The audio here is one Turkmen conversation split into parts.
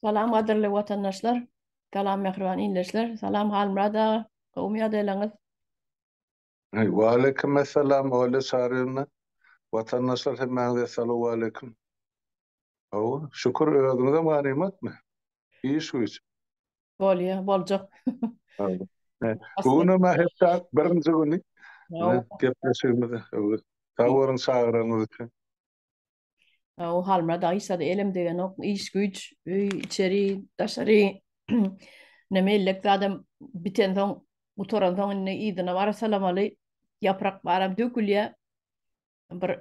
Salam gadyrly watandaşlar. Salam mähriban ildeşler. Salam Halmyrat aga. Gowumy ýagdaýlaryňyz? Waleýkim essalam Olya Çaryýewna. Watandaşlar hemmäňize essalawwaleýkim. Hawa, şükür özüňizem ganymatmy? Iş güýç. Bolýa, boljak. Bu günem hepde birinji güni. Gepleşigimiz. Sag boluň çagyranyňyz üçin. O Halmyrat aga hiç zada elem degenok. Iş güýç, öý, içeri, daşary. Näme ellek zadam bitensoň, gutaransoň indi yzyna arassalamaly. Ýaprak baram dökülýär. Bir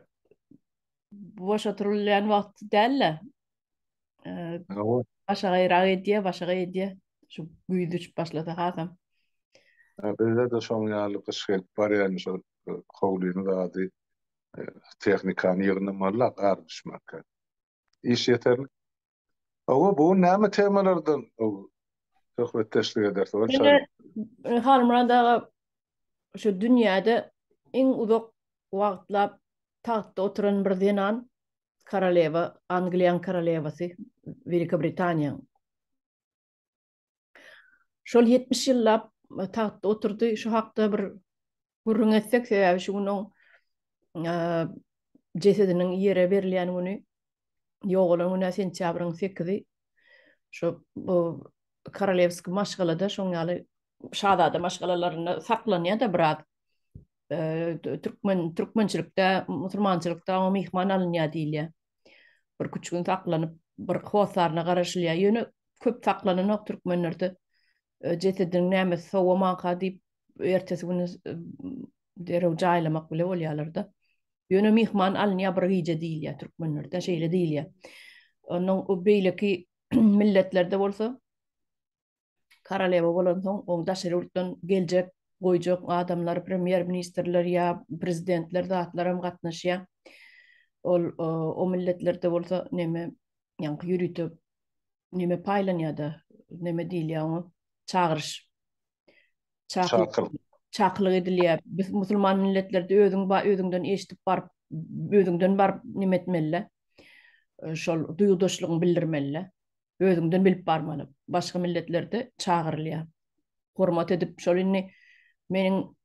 boş oturylýan wagt däl-de. Başagaýrak edýär, başagaý edýär. Şu güýz düşüp başlasa hasam. Bizde-de şoň ýaly gyş gelip barýar, şol howlyny zady Tehnikany ýygnamaly-la gar düşmänkä. Iş ýeterlik. Hawa, bu gün näme temalardan söhbetdeşlik ederis? Ol Ine, Halmyrat aga, şu dünýäde iň uzak wagtlap tagtda oturan bir zenan, korolewa, Angliýanyň korolewasy, Welikobritaniýanyň. Şol 70 ýyllap tagtda oturdy. Şu hakda bir gürrüň etsek, sebäbi şu gün oň jesediniň ýere berilýän güni, ýogalan güni sentýabryň 8-i. Şu bu korolewski maşgalada şoň ýaly şazada maşgalalarynda saklanýar-da biraz. Türkmen türkmençilikde, musulmançylykda oňa myhman alynýar diýilýär. Bir küçük gün saklanyp, bir hossaryna garaşylýar. Ýöne köp saklananok türkmenlerde. Jesediniň nämesi sowamanka diýip, ertesi güni derrew jaýlamak bile bolýarlar-da. Ýöne myhman alynýar bir gije diýilýär türkmenlerde, şeýle diýilýär. Ondan beýleki milletlerde bolsa korolewa bolansoň, oň daşary ýurtdan geljek, goýjak adamlar, premýer-ministrler ýa prezidentler zatlaram gatnaşýar. Ol o milletlerde bolsa neme, ýaňky ýörite neme paýlanýar-da, neme diýilýär oňa? Çagyryş. Çakylyk. Çakylyk edilýär. Biz musulman milletlerde özüň ba özüňden eşidip baryp, özüňden baryp neme etmeli-de. Şol duýgudaşlygyňy bildirmeli-de. Özüňden bilip barmaly. Başga milletlerde çagyrylýar. Hormat edip şol indi meniň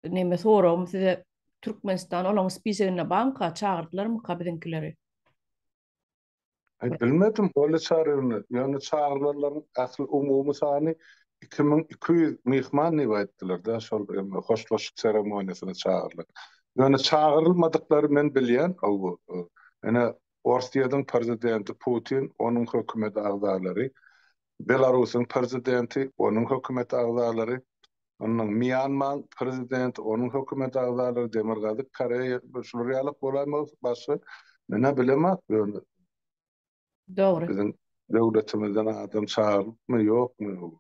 neme soragym size Türkmenistan olaň spiseginde barmyka, çagyrdylarmyka biziňkileri? Aý bilmedim Olli Çaryýewna, ýöne çagyrylanlaryň ähli umumy sany 2200 myhman diýip aýtdylar-da, şol hoşlaşyk seremoniýasyna çagyrylan. Ýöne çagyrylmadyklary men bilýän, ine Orsýetiň prezidenti Putin, onuň hökümet agzalary, Belarusyň prezidenti, onuň hökümet agzalary, ondan Mýanmaň prezidenti, onuň hökümet agzalary, Demirgazyk Koreýa, şular ýalak bolaýmaz başga, men-ä bilemok, ýöne Dogry. Biziň döwletimizden adam çagyrylypmy, ýokmy?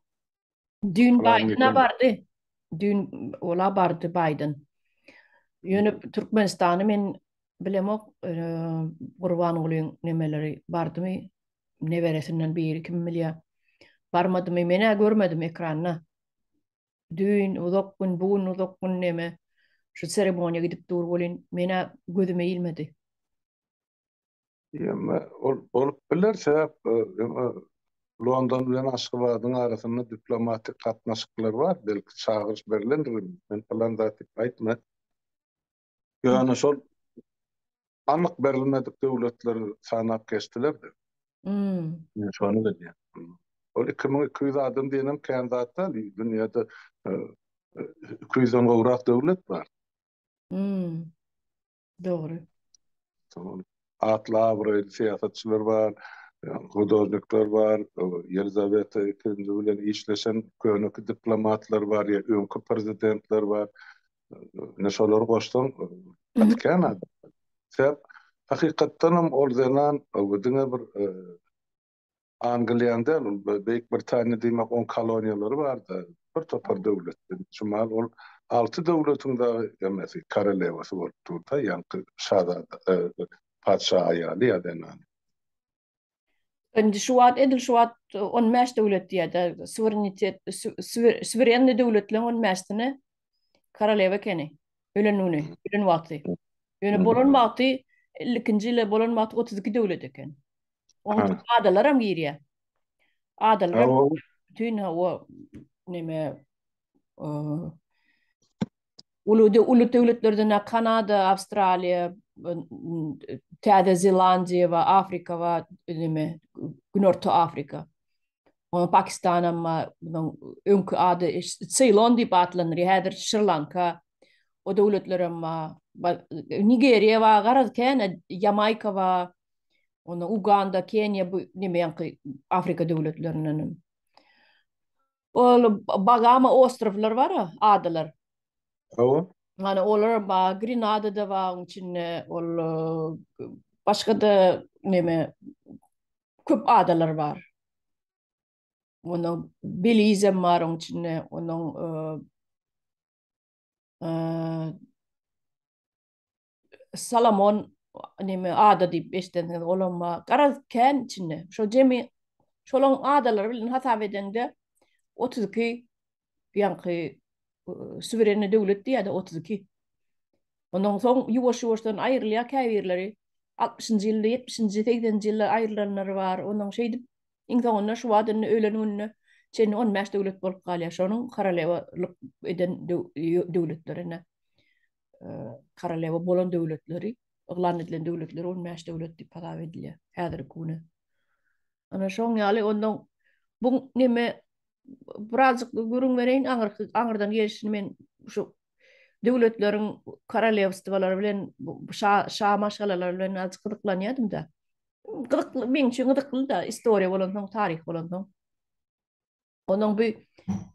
Düýn Baýdena bardy. Düýn ola bardy Baýden. Ýöne Türkmenistany men bilemok, Gurbangulyň nemeleri bardymy? Neberesinden biri kim bilýär. Barmadymy? Men-ä görmedim ekranda. Düýn uzak gün, bu gün uzak gün neme şu seremoniýa gidip dur welin, men-ä gözüme ilmedi. Ýöne ol bolup biler, sebäp London bilen Aşgabadyň arasynda diplomatik gatnaşyklar bar, belki çagyryş berlendir, men pylan zat diýip aýtman. Ýöne şol anyk berilmedik döwletleri sanap geçdiler-de. Men şony bilýän. Ol 2200 adam diýenem kän zat däl, dünýäde 200-den gowrak döwlet bar. Dogry. Atly abraýly syýasatçylar bar, hudožnikler bar, Ýelizaweta ikinji bilen işleşen köneki diplomatlar bar, ýa öňki prezidentler bar. Ine şolary goşsaň gaty kän adam. Sebäp hakykatdan hem ol zenan diňe bir Angliýanyň däl, ol Beýik Britaniýa diýmek oň koloniýalary bardy, bir topar döwletdi. Şumal ol alty döwletiň dagy emesi, korolewasy bolup durdy, ýaňky şazada, patyşa aýaly ýa zenany. Indi şu wagt, edil şu wagt 15 döwlet diýýär-de, suwerenitet, suwerennyý döwletleriň 15-sine korolewa ekeni, ölen güni, ölen wagty. Ýöne bolan wagty, 52-nji ýyly bolan wagty 32 döwlet eken. Onuň üçin adalaram girýär. Adalar bütün o neme uly uly döwletlerden Kanada, Awstraliýa, Täze Zelandiýa we Afrika we neme Günorta Afrika. Onuň Pakistanam bar, bunuň öňki ady Ceylon diýip atlandyrýar, häzir Şri-Lanka. O döwletlerem bar. Nigeriýa bar, garaz kän, Ýamaýka bar. Onda Uganda, Keniýa bu neme ýaňky Afrika döwletlerinden. Ol Bagama ostrowlar bar, adalar. Hawa. Ana olar bar, Grenada da bar onuň içinde, ol başga-da neme köp adalar bar. Onuň Belizem bar onuň içinde, onuň Salomon neme ada diýip eşidensiňiz olam bar. Garaz kän içinde. Şo jemi şolaň adalary bilen hasap edeňde 32 ýaňky suwerenny döwlet diýýär-de 32. Ondan soň ýuwaş-ýuwaşdan aýrylýar käbirleri. 60-njy ýylda, 70-nji, 80-nji ýylda aýrylanlary bar. Ondan şeýdip iň soňunda şu wagt indi ölen gününe çenli 15 döwlet bolup galýar. Şonuň korolewalyk eden döwletlerine. Korolewa bolan döwletleri, yglan edilen döwletleri 15 döwlet diýip hasap edilýär häzirki güne. Ana şoň ýaly ondan bu neme birazjyk gürrüň bereýin aňyrky aňyrdan gelişini men şu döwletleriň korolewstwalary bilen şa şa maşgalalary bilen azajyk gyzyklanýardym-da. Gyzykly, meň üçin gyzykly-da, istoriýa bolansoň, taryh bolansoň. Onuň bu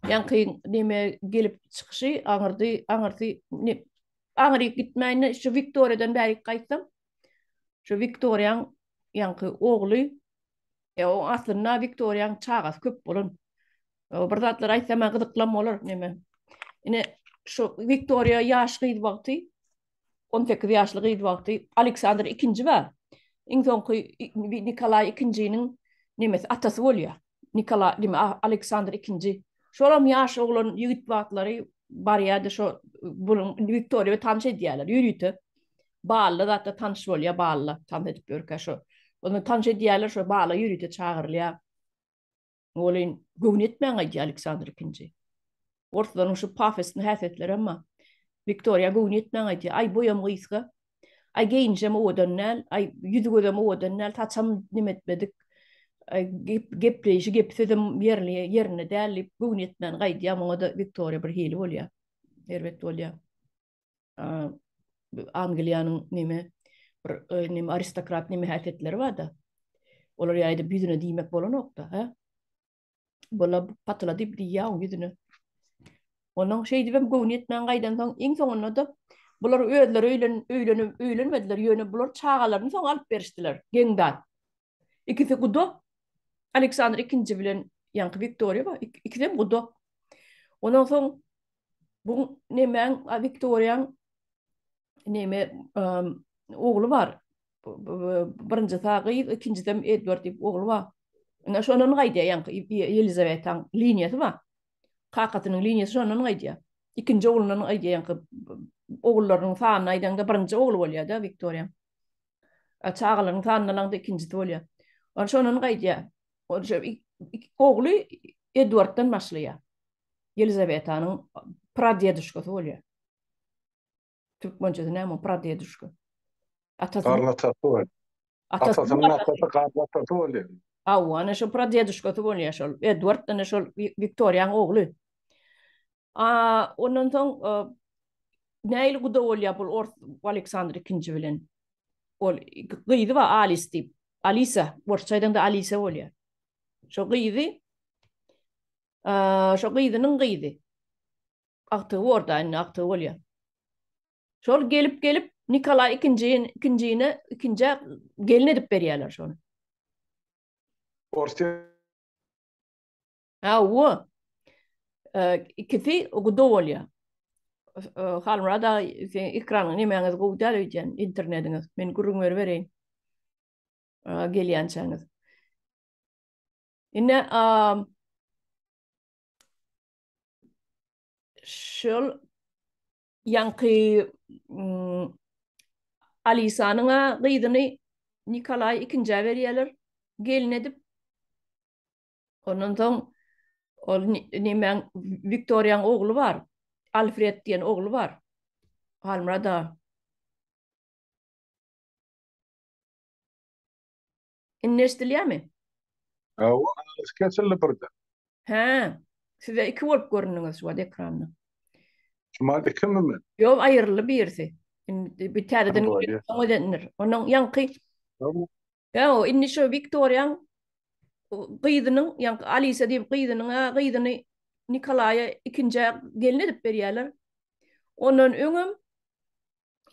ýaňky neme gelip çykyşy aňyrdy, aňyrsy ne aňryk gitmäýin şu Wiktoriýadan bärik gaýtsam, şu Wiktoriýaň ýaňky ogly, e, o aslynda Wiktoriýaň çagasy köp bolan. O bir zatlar aýtsam gyzyklam bolar neme. Ine şu Wiktoriýa ýaş gyz wagty 18 ýaşly gyz wagty Aleksandr II bar. Iň soňky Nikolaý II-niň nemesi atasy bolýar. Nikola, neme, Aleksandr II. Şolam ýaş oglan ýigit wagtlary barýardy şo bunuň Wiktoriýa tanyş edýärler ýörite. Bally zatda tanyş bolýar, balla tans edip ýörkä şo. Ony tanyş edýärler, şo bala ýörite çagyrylýar. Welin göwni etmän gaýdýar Aleksandr II. Orslaryň şu pafosny häsiýetleri bar. Wiktoriýa göwni etmän gaýdýar. Aý boýam gysga. Aý geýinişem owadan däl. Aý ýüzi gözem owadan däl. Saçam neme etmedik. Aý gep, gepleýşi gep sözem ýerli ýerinde däl diýip göwni etmän gaýdýar. Muňa-da Wiktoriýa bir hili bolýar. Erbet bolýar. Angliýanyň neme bir e, neme aristokrat neme häsiýetleri bar-da. Olar ýa edip ýüzüne diýmek bolanok-da, hä? Bola patyla diýip diýýär oň ýüzüne. Onuň şeýdibem göwni ýetmän gaýdansoň, iň soňunda-da bular özleri öýlen öýlenip öýlenmediler, ýöne bular çagalaryny soň alyp berişdiler. Geň zat. Ikisi guda. Aleksandr ikinji bilen ýaňky Wiktoriýa bar. Ikisem guda. Ondan soň bu nemäň Wiktoriýaň neme ogly bar. Birinjisi gyz, ikinjisem Edward diýip ogly bar. Ine şondan gaýdýar ýaňky Ýelizawetaň liniýasy bar. Kakasynyň liniýasy şondan gaýdýar. Ikinji oglundan gaýdýar ýaňky ogullarynyň sanyny aýdaňda birinji ogly bolýar-da Wiktoriýa. Çagalaryň sanyny alaňda ikinjisi bolýar. Ony şondan gaýdýar. Ogly Edwarddan başlaýar. Ýelizawetanyň pradeduşkasy bolýar. Türkmençesi näme o pradeduşka? Atasy. Garnatasy bolýar. Atasynyň atasy garnatasy bolýar. Hawa, ana şo pradeduşkasy bolýar şol. Edward ana şol Wiktoriýaň ogly. A ondan soň nähili guda bolýar bul ors Aleksandr ikinji bilen? Ol gyzy bar Alis diýip. Alisa, orsça aýdaňda Alisa bolýar. Şo gyzy şo gyzynyň gyzy. Agtygy borda indi agtygy bolýar. Şol gelip gelip Nikolaý ikinji ikinjine ikinjä gelin edip berýärler şony. Orsýet. Hawa. Ikisi guda bolýar. Halmyrat aga seň ekranyň nemäňiz gowy däl öýdýän internetiňiz. Men gürrüň beribereýin. Gelýänçäňiz. Indi şol ýaňky Alisanyň-a gyzyny Nikolaý ikinjä berýärler. Gelin edip. Ondan soň ol nemäň Wiktoriýaň ogly bar. Alfred diýen ogly bar. Halmyrat aga. Indi eşidilýärmi? Hawa, arasy kesildi birden. Hä, size iki bolup göründüňiz şu wagt ekranda. Şumal ikimi men? Ýok, aýryldy birisi. Indi bir täzeden soň edendir. Onuň ýaňky Ýa, indi şu Wiktoriýaň gyzynyň, ýaňky Alisa diýip gyzynyň gyzyny Nikolaýa ikinjä gelin edip berýärler. Ondan öňem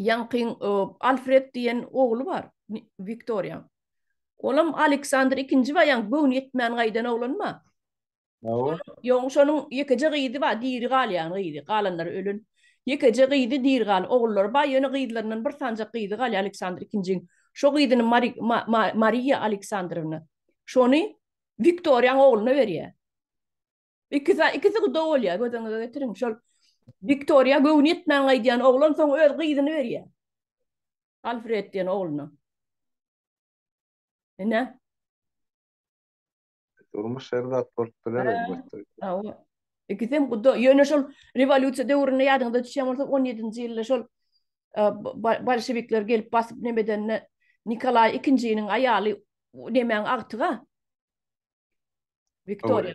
ýaňkyň Alfred diýen ogly bar Wiktoriýaň. Olam Aleksandr ikinji bar, ýaňky göwni ýetmän gaýdan oglan bar. Hawa. Ýoň şonuň ýekeje gyzy bar, diri galýan gyzy, galanlary ölen. Ýekeje gyzy diri gal, ogullary bar, ýöne gyzlaryndan bir sanjak gyzy galýar Aleksandr ikinjiň. Şo gyzyny Mari, Ma, Ma, Mariýa Aleksandrowna. Şony Wiktoriýaň ogluna berýär. Ikisi, ikisi guda bolýar, göz öňüňize getiriň. Şol Wiktoriýa göwni ýetmän gaýdýan oglan soň öz gyzyny berýär. Alfred diýen ogluna. Ine. Durmuş her zat bolup biler elbetde. Hawa. Ikisem guda. Ýöne şol rewolýusiýa döwründe ýadyňyza düşýän bolsa 17-nji ýylda şol e, bolşewikler gelip basyp nemedende Nikolaý ikinjiniň aýaly nemäň agtyga. Wiktoriýa.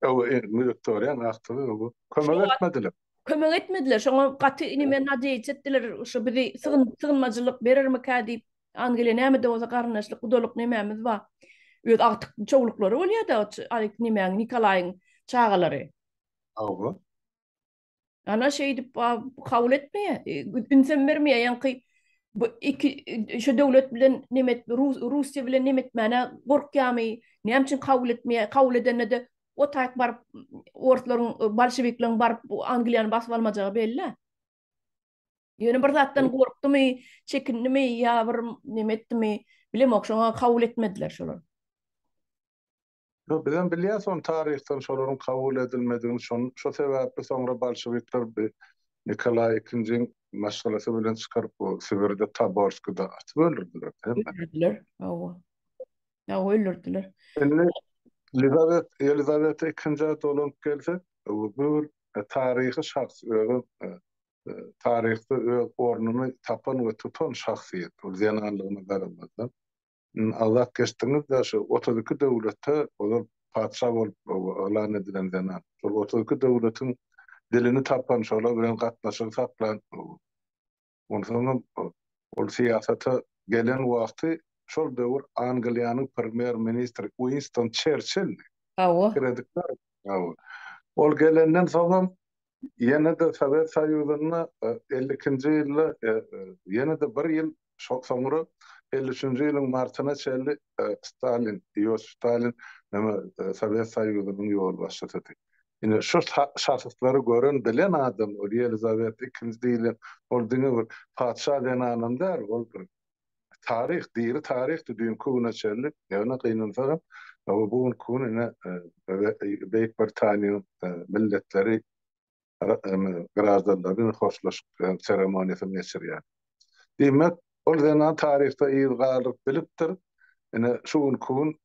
Hawa, Wiktoriýanyň agtygy. Kömek etmediler. Kömek etmediler. Şoňa gaty neme nadýeýts etdiler. Şu bizi sygyn sygynmajylyk berermikä diýip. Angliýa näme-de bolsa garyndaşlyk, gudalyk nemämiz bar. Öz agtyk çowluklary bolýar-da, nemäň Nikolaýyň çagalary. Hawa. Ana şeýdip kabul etmeýär. Ünsem bermeýär. Ýaňky bu iki şu döwlet bilen nemet Russiýa bilen nemetmäne gorkýarmy? Näme üçin kabul etmeýär? Kabul edende-de o taýyk baryp orslaryň, bolşewikleriň baryp Angliýany basyp almajagy belli. Ýöne bir zatdan gorkdumy, çekindimi ýa bir neme etdimi, bilemok, şoňa kabul etmediler şolar. Ýok, bizem bilýäs ony taryhdan şolaryň kabul edilmedigini, şon şo sebäpli soňra bolşewikler bi Nikolaý ikinjiň maşgalasy bilen çykaryp bu Sibirde Tobolskide atyp öldürdiler hemme. Öldürdiler, hawa. Hawa öldürdiler. Indi Lizawet Ýelizaweta ikinjä dolanyp gelsek, bu bir taryhy şahs, özem taryhda öz ornuny tapan we tutan şahsyýet, ol zenanlygyna garamazdan. Agzap geçdiňiz-de, şu 32 döwletde ozal patyşa bolup yglan edilen zenan. Şol 32 döwletiň dilini tapan, şolar bilen gatnaşygy saklan. Onsoňam ol syýasata gelen wagty şol döwür Angliýanyň premýer-ministri Uinston Çerçildi. Hawa. Pikir edip görüň. Hawa. Ol gelenden soňam ýene-de Sowet Soýuzynda 52-nji ýylda ýene-de bir ýyl soňra 53-nji ýylyň martyna çenli Stalin, Iosif Stalin näme Sowet Soýuzynyň ýolbaşçysydy. Ine şu şahslary gören, bilen adam ol Ýelizaweta ikinji diýlen ol diňe bir patyşa zenanam däl, ol bir taryh, diri taryhdy düýnki güne çenli. Ýöne gynansagam, bu günki gün ine Beýik Britaniýanyň milletleri graždanlary hoşlaşyk seremoniýasyny geçirýär. Diýmek, ol zenan taryhda yz galdyryp bilipdir. Ine şu günki gün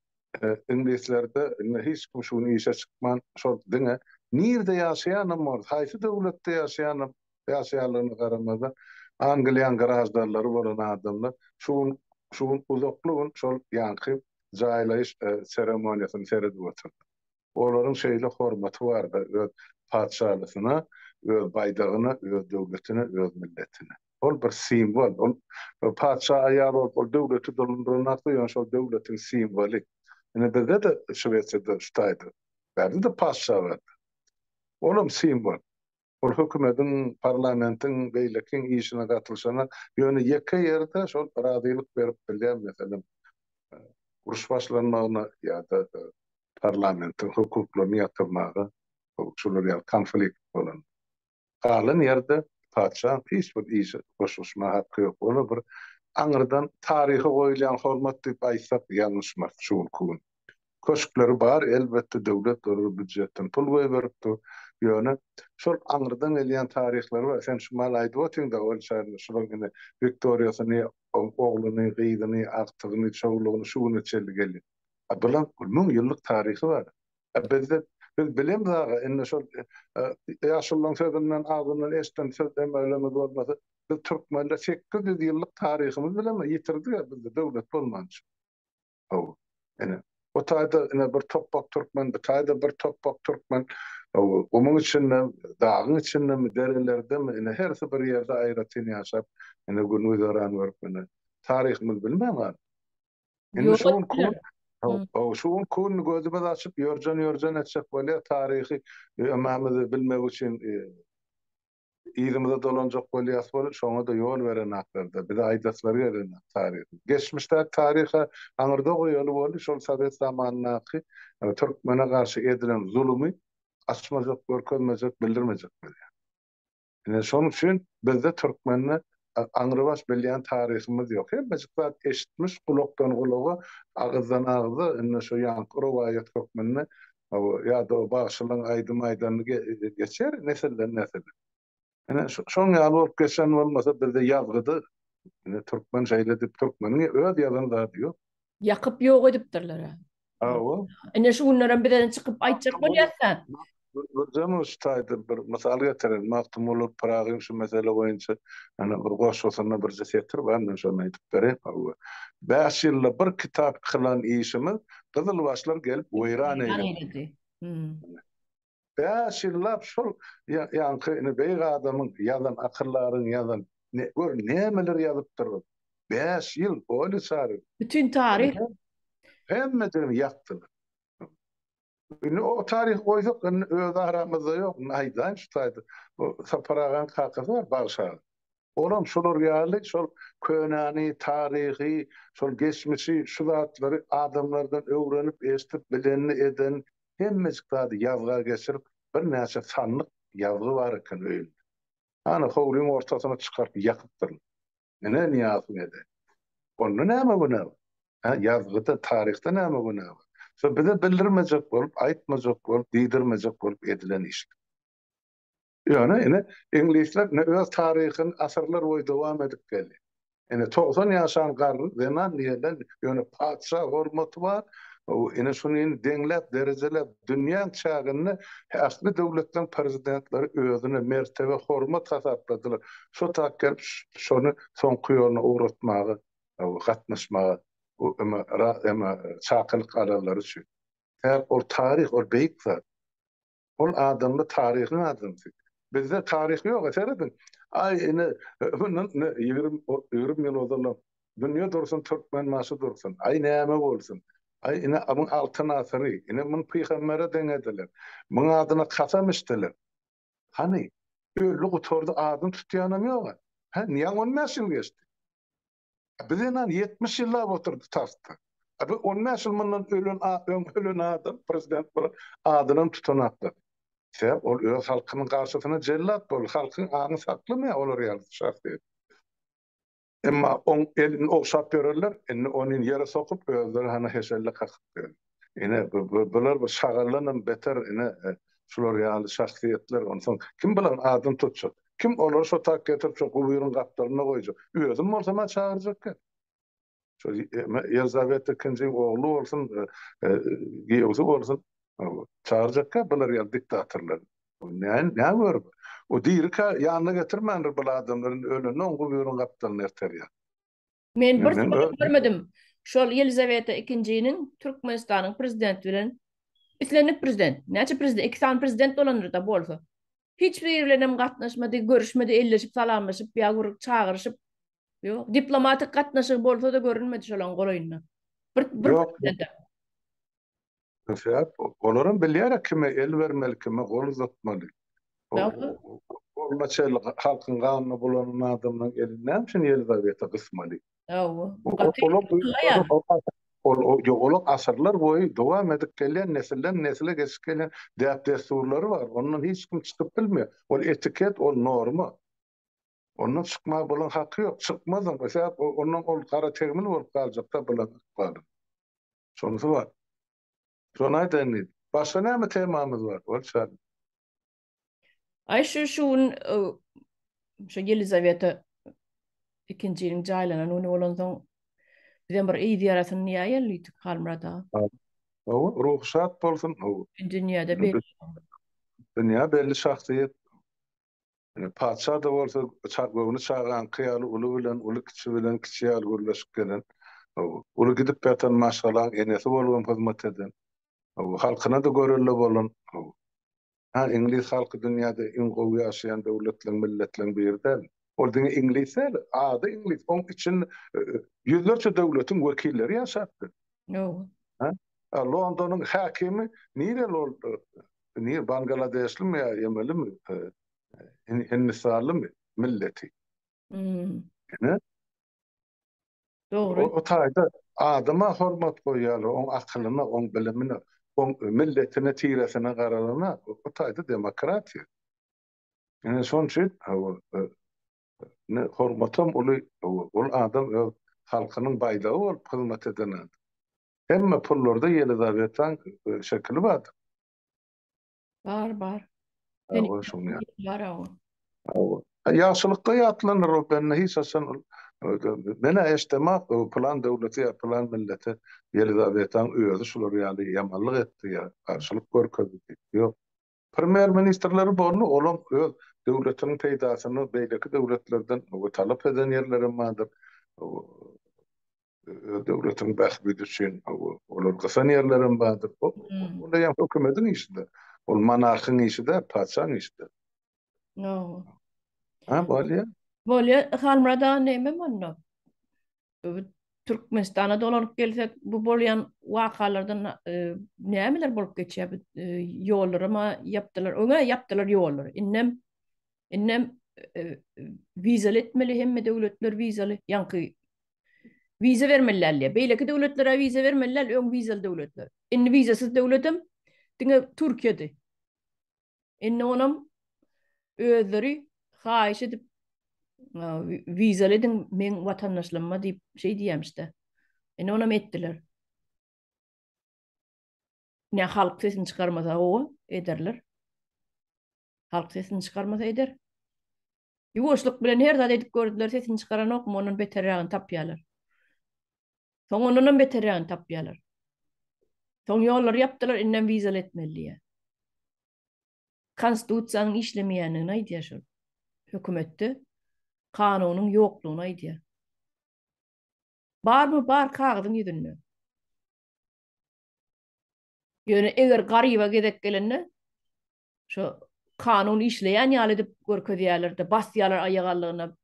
Iňlislerde indi hiç kim şu gün işe çykman, şol diňe nirde ýaşaýanam bolsa, haýsy döwletde ýaşaýanam, ýaşaýanlygyna garamazdan, Angliýanyň graždanlary bolan adamlar şu gün, şu gün uzakly gün şol ýaňky jaýlaýyş seremoniýasyny seredip otyrdy. Olaryň şeýle hormaty bardy öz patyşalysyna, öz baýdagyna, öz döwletine, öz milletine. Ol bir simwol. Ol patyşa aýal bolup, ol döwleti dolandyranakdy, ýöne şol döwletiň simwoly. Ine bizde-de Şwesiýada şu taýda bärde-de patyşa bardy. Olam simwol. Ol hökümediň, parlamentiň, beýlekiň işine gatylyşana, ýöne ýeke ýerde şol razylyk berip bilýär, meselem, uruş başlanmagyna ýa-da parlamentiň hukuklaryny ýatyrmaga, şular ýaly konflikt bolan. Galan ýerde patyşaň hiç bir işe goşulyşma haky ýok. Ola bir aňyrdan taryha goýulýan hormat diýip aýtsak ýalňyşmarys şu günki gün. Köşkleri bar, elbetde döwlet olara býujetden pul goýberip dur. Ýöne şol aňyrdan gelýän taryhlary bar. Sen şu mahaly aýdyp otyň-da ol şäherde şularyň ine Wiktoriýasyny, ogluny, gyzyny, agtygyny, çowlugyny şu güne çenli gelýär. A bulaň müň ýyllyk taryhy bar. Bizde biz bilemiz aga indi şol ýaşulylaryň sözünden agzyndan eşiden söz emelimiz bolmasa biz türkmenler 800 ýyllyk taryhymyz bilen ýitirdik bizde döwlet bolmança. Hawa. Ine o taýda ine bir topbak türkmen, bu taýda bir topbak türkmen. Hawa, gumuň içinde, dagyň içindemi, derelerdemi, ine hersi bir ýerde aýratyn ýaşap, ine gün-güzeran görüp ine taryhymyzy bilmän galdyk. Indi şu gün kun şu gün kun gözümiz açyp ýörjen ýörjen etjek bolýar taryhy ömämizi bilmek üçin e, yzymyza dolanjak bolýas bolup şoňa da ýol berenaklarda bize aýdaslary gelenak taryhy. Geçmişdäki taryha aňyrda goýaly boldy şol sowet zamanyndaky e, türkmene garşy edilen zulumy açmajak, görkezmejek, bildirmejek bolýar. Ine şonuň üçin bizde türkmende aňrybaş bilýän taryhymyz ýok. Hemmejik zat eşitmiş, gulakdan gulaga, agyzdan agza, indi şu ýaňky rowaýat hökmünde ýa-da o bagşylaryň aýdym aýdanyny geçer nesilden nesile. Ine şoň ýaly bolup geçen bolmasa bizde ýazgyda ine türkmen şeýle diýip türkmeniň öz ýazan zady ýok. Ýakyp ýok edipdirler. Hawa. Ine şu günlerem bize çykyp aýtjak bolýarsa. Birjeme şu taýda bir mysal getirin. Magtymguly Pyragyň şu mesele boýunça ýani bir goşgusynda birje setir bar, men şony aýdyp bereýin. Hawa. Bäş ýylda bir kitap kylan işimiz gyzylbaşlar gelip weýran eýledi. Bäş ýyllap şol ýaňky ine beýik adamyň ýazan, akyldaryň ýazan, gör nämeler ýazypdyr ol. Bäş ýyl, Olýa Çaryýewa. Bütin taryh. Hemmejigini ýakdylar. Indi o taryhy goýsak, indi öz aramyzda ýok, indi aýdaýyn şu taýda. Bu Sapar agaň kakasy bar, Bagşy aga. Olam şolar ýaly şol könäni, taryhy, şol geçmişi, şu zatlary adamlardan öwrenip, eşidip, bilenini, edenini hemmejik zady ýazga geçirip, birnäçe sandyk ýazgy bar eken öýünde. Hany, howlyň ortasyna çykaryp ýakypdyrlar. Ine, Nyýazowyň eden. Onda näme günä bar? Hä, ýazgyda, taryhda näme günä bar? Şo bize bildirmejek bolup, aýtmajak bolup, diýdirmejek bolup edilen işler. Ýöne ine, iňlisler ine öz taryhyny asyrlar boýy dowam edip geldi. Ine 90 ýaşan garry zenan diýenden ýöne patyşa hormaty bar. Ine şuny indi deňläp, derejeläp dünýäň çäginde ähli döwletleriň prezidentleri özüne mertebe, hormat hasapladylar. Şo tak gelip şony soňky ýoluna ugratmaga, gatnaşmaga çakylyk alanlary üçin. Sebäp ol taryh, ol beýik zat. Ol adamda taryhyň adamsy. Bizde taryh ýok, serediň. Aý ine mundan ine 20 20 ýyl ozalam dünýe dursun Türkmenbaşy dursun. Aý näme bolsun. Aý ine muň altyn asyry. Ine muny pygambere deňediler. Muň adyna kasam içdiler. Hany öldi gutardy adyny tutýanam ýok-a. Hä niýe 15 ýyl geçdi. Bu zenan 70 ýyllap oturdy tagtda. Bu 15 ýyl mundan ölen öň ölen adam prezident bolan adynam tutanaklar. Sebäp ol öz halkynyň garşysyna jellat boldy. Halkyň aňy saklamaýar olar ýaly şahsyýet. Emma oň elini ogşap ýörenler indi ony ýere sokup özleri hana heşelle kakyp ýör. Ine bular bir şagaldanam beter ine şular ýaly şahsyýetler onsoň kim bulaň adyny tutjak? Kim olary şo tak getirip şo gubyryň gapdalynda goýjak? Özüm bolsam-a çagyrjak gel. Şo Ýelizaweta ikinjiň ogly bolsun, giýewsi bolsun, çagyrjak gel bular ýaly diktatorlary. Nä nä görüp? O dirikä ýanyna getirmändir bul adamlary, indi ölende oň gubyryň gapdalyna erterýär. Men bir sapar görmedim. Şol Ýelizaweta ikinjiniň Türkmenistanyň prezidenti bilen islendik prezident, näçe prezident, iki sany prezident bolandyr-da bolsa. Hiç biri bilen hem gatnaşmady, görüşmedi, elleşip, salamlaşyp, ýa bir çagyryşyp. Ýok, diplomatik gatnaşygy bolsa-da görünmedi şolaryň golaýynda. Bir bir Ýok. Sebäp olaram bilýär kime el bermeli, kime gol uzatmaly. Goluna çenli halkyň ganyna bulanan adamlaryň elini näme üçin Ýelizaweta gysmaly? Hawa. Ol ýok, asyrlar boýy dowam edip gelýän, nesilden nesile geçip gelýän däp-dessurlary bar. Ondan hiç kim çykyp bilmeýär. Ol etiket, ol norma. Ondan çykmaga bulaň haky ýok. Çykmazam. Sebäp ondan ol gara tegmil bolup galjak-da bulaň ykbaly. Şonusy bar. Şony aýdaýyn diýdim. Başga näme temamyz bar? Ol çaý. Aý şu şu gün şu Ýelizaweta ikinjiniň jaýlanan güni bolansoň bizem bir yz ýarasyny diýäýeli diýdik Halmyrat aga. Hawa, ruhy şat bolsun. Hawa. Dünýäde belli. Dünýä belli şahsyýet. Ine, patyşa-da bolsa, göwni çagaňky ýaly uly bilen uly, kiçi bilen kiçi ýaly gürleşip gelen. Hawa, uly gidip ýatan maşgalaň enesi bolubam hyzmat eden. Hawa, halkyna-da görelde bolan. Hawa. Ha, iňlis halky dünýäde iň gowy ýaşaýan döwletleň, milletleň biri däl. Ol diňe iňlis däl, ady iňlis. Oň içinde ýüzlerçe döwletiň wekilleri ýaşapdyr. Hawa. Ha? Londonyň häkimi nireli ol? Nir Bangladeşlimi ýa emelimi? Hindistanlymy milleti? Hmm. Ine. Dogry. O taýda adama hormat goýýarlar, oň akylyna, oň bilimine, oň milletine, tiresine garalana, o taýda demokratiýa. Ine şonuň üçin hawa, ine hormatam uly, ol adam öz halkynyň baýdagy bolup hyzmat eden adam. Hemme pullarda Ýelizawetaň şekili bardyr. Bar, bar. Hawa, şoň ýaly. Bar, hawa. Hawa. Ýagşylykda ýatlanar ol bende hiç haçan ol men-ä eşdemak pylan döwlete ýa pylan millete Ýelizawetaň özi şular ýaly ýamanlyk etdi ýa garşylyk görkezdi diýip. Ýok. Premýer ministrleri boldy, olam öz döwletiniň peýdasyny beýleki döwletlerden talap eden ýerlerem bardyr. Öz döwletiniň bähbidi üçin olar gysan ýerlerem bardyr. Ol eýýäm hökümediň işi-dä. Ol monarhyň işi däl, patyşaň işi däl. Hawa. Ha, bolýa. Bolýa, Halmyrat aga näme onda? Türkmenistana dolanyp gelsek, bu bolýan wakalardan nämeler bolup geçýär? Bu ýollaram ýapdylar. Öňe ýapdylar ýollary. Indem indem wizaly etmeli hemme döwletler wizaly. Ýaňky wiza bermeli däl diýýär. Beýleki döwletlere wiza bermeli däl, öň wizaly döwletler. Indi wizasyz döwletem diňe Türkiýedi. Indi onam özleri haýyş edip wizaly ediň meň watandaşlygyma diýip şeý diýýämişde. Indi onam etdiler. Ne halk sesini çykarmasa gowy ederler. Halk sesini çykarmasa eder. Ýuwaşlyk bilen her zat edip gördüler, sesini çykaranokmy, ondan beterrägini tapýarlar. Soň ondanam beterrägini tapýarlar. Soň ýollary ýapdylar, indem wizaly etmeli diýýär. Konstitusiýanyň işlemeýändigini aýdýar şol. Hökümetde kanunyň ýoklugyny aýdýar. Barmy? Bar kagyzyň ýüzünde. Ýöne eger garyba gezek gelende şo kanun işleýän ýaly edip görkezýärler-de, basýarlar aýagallygyna.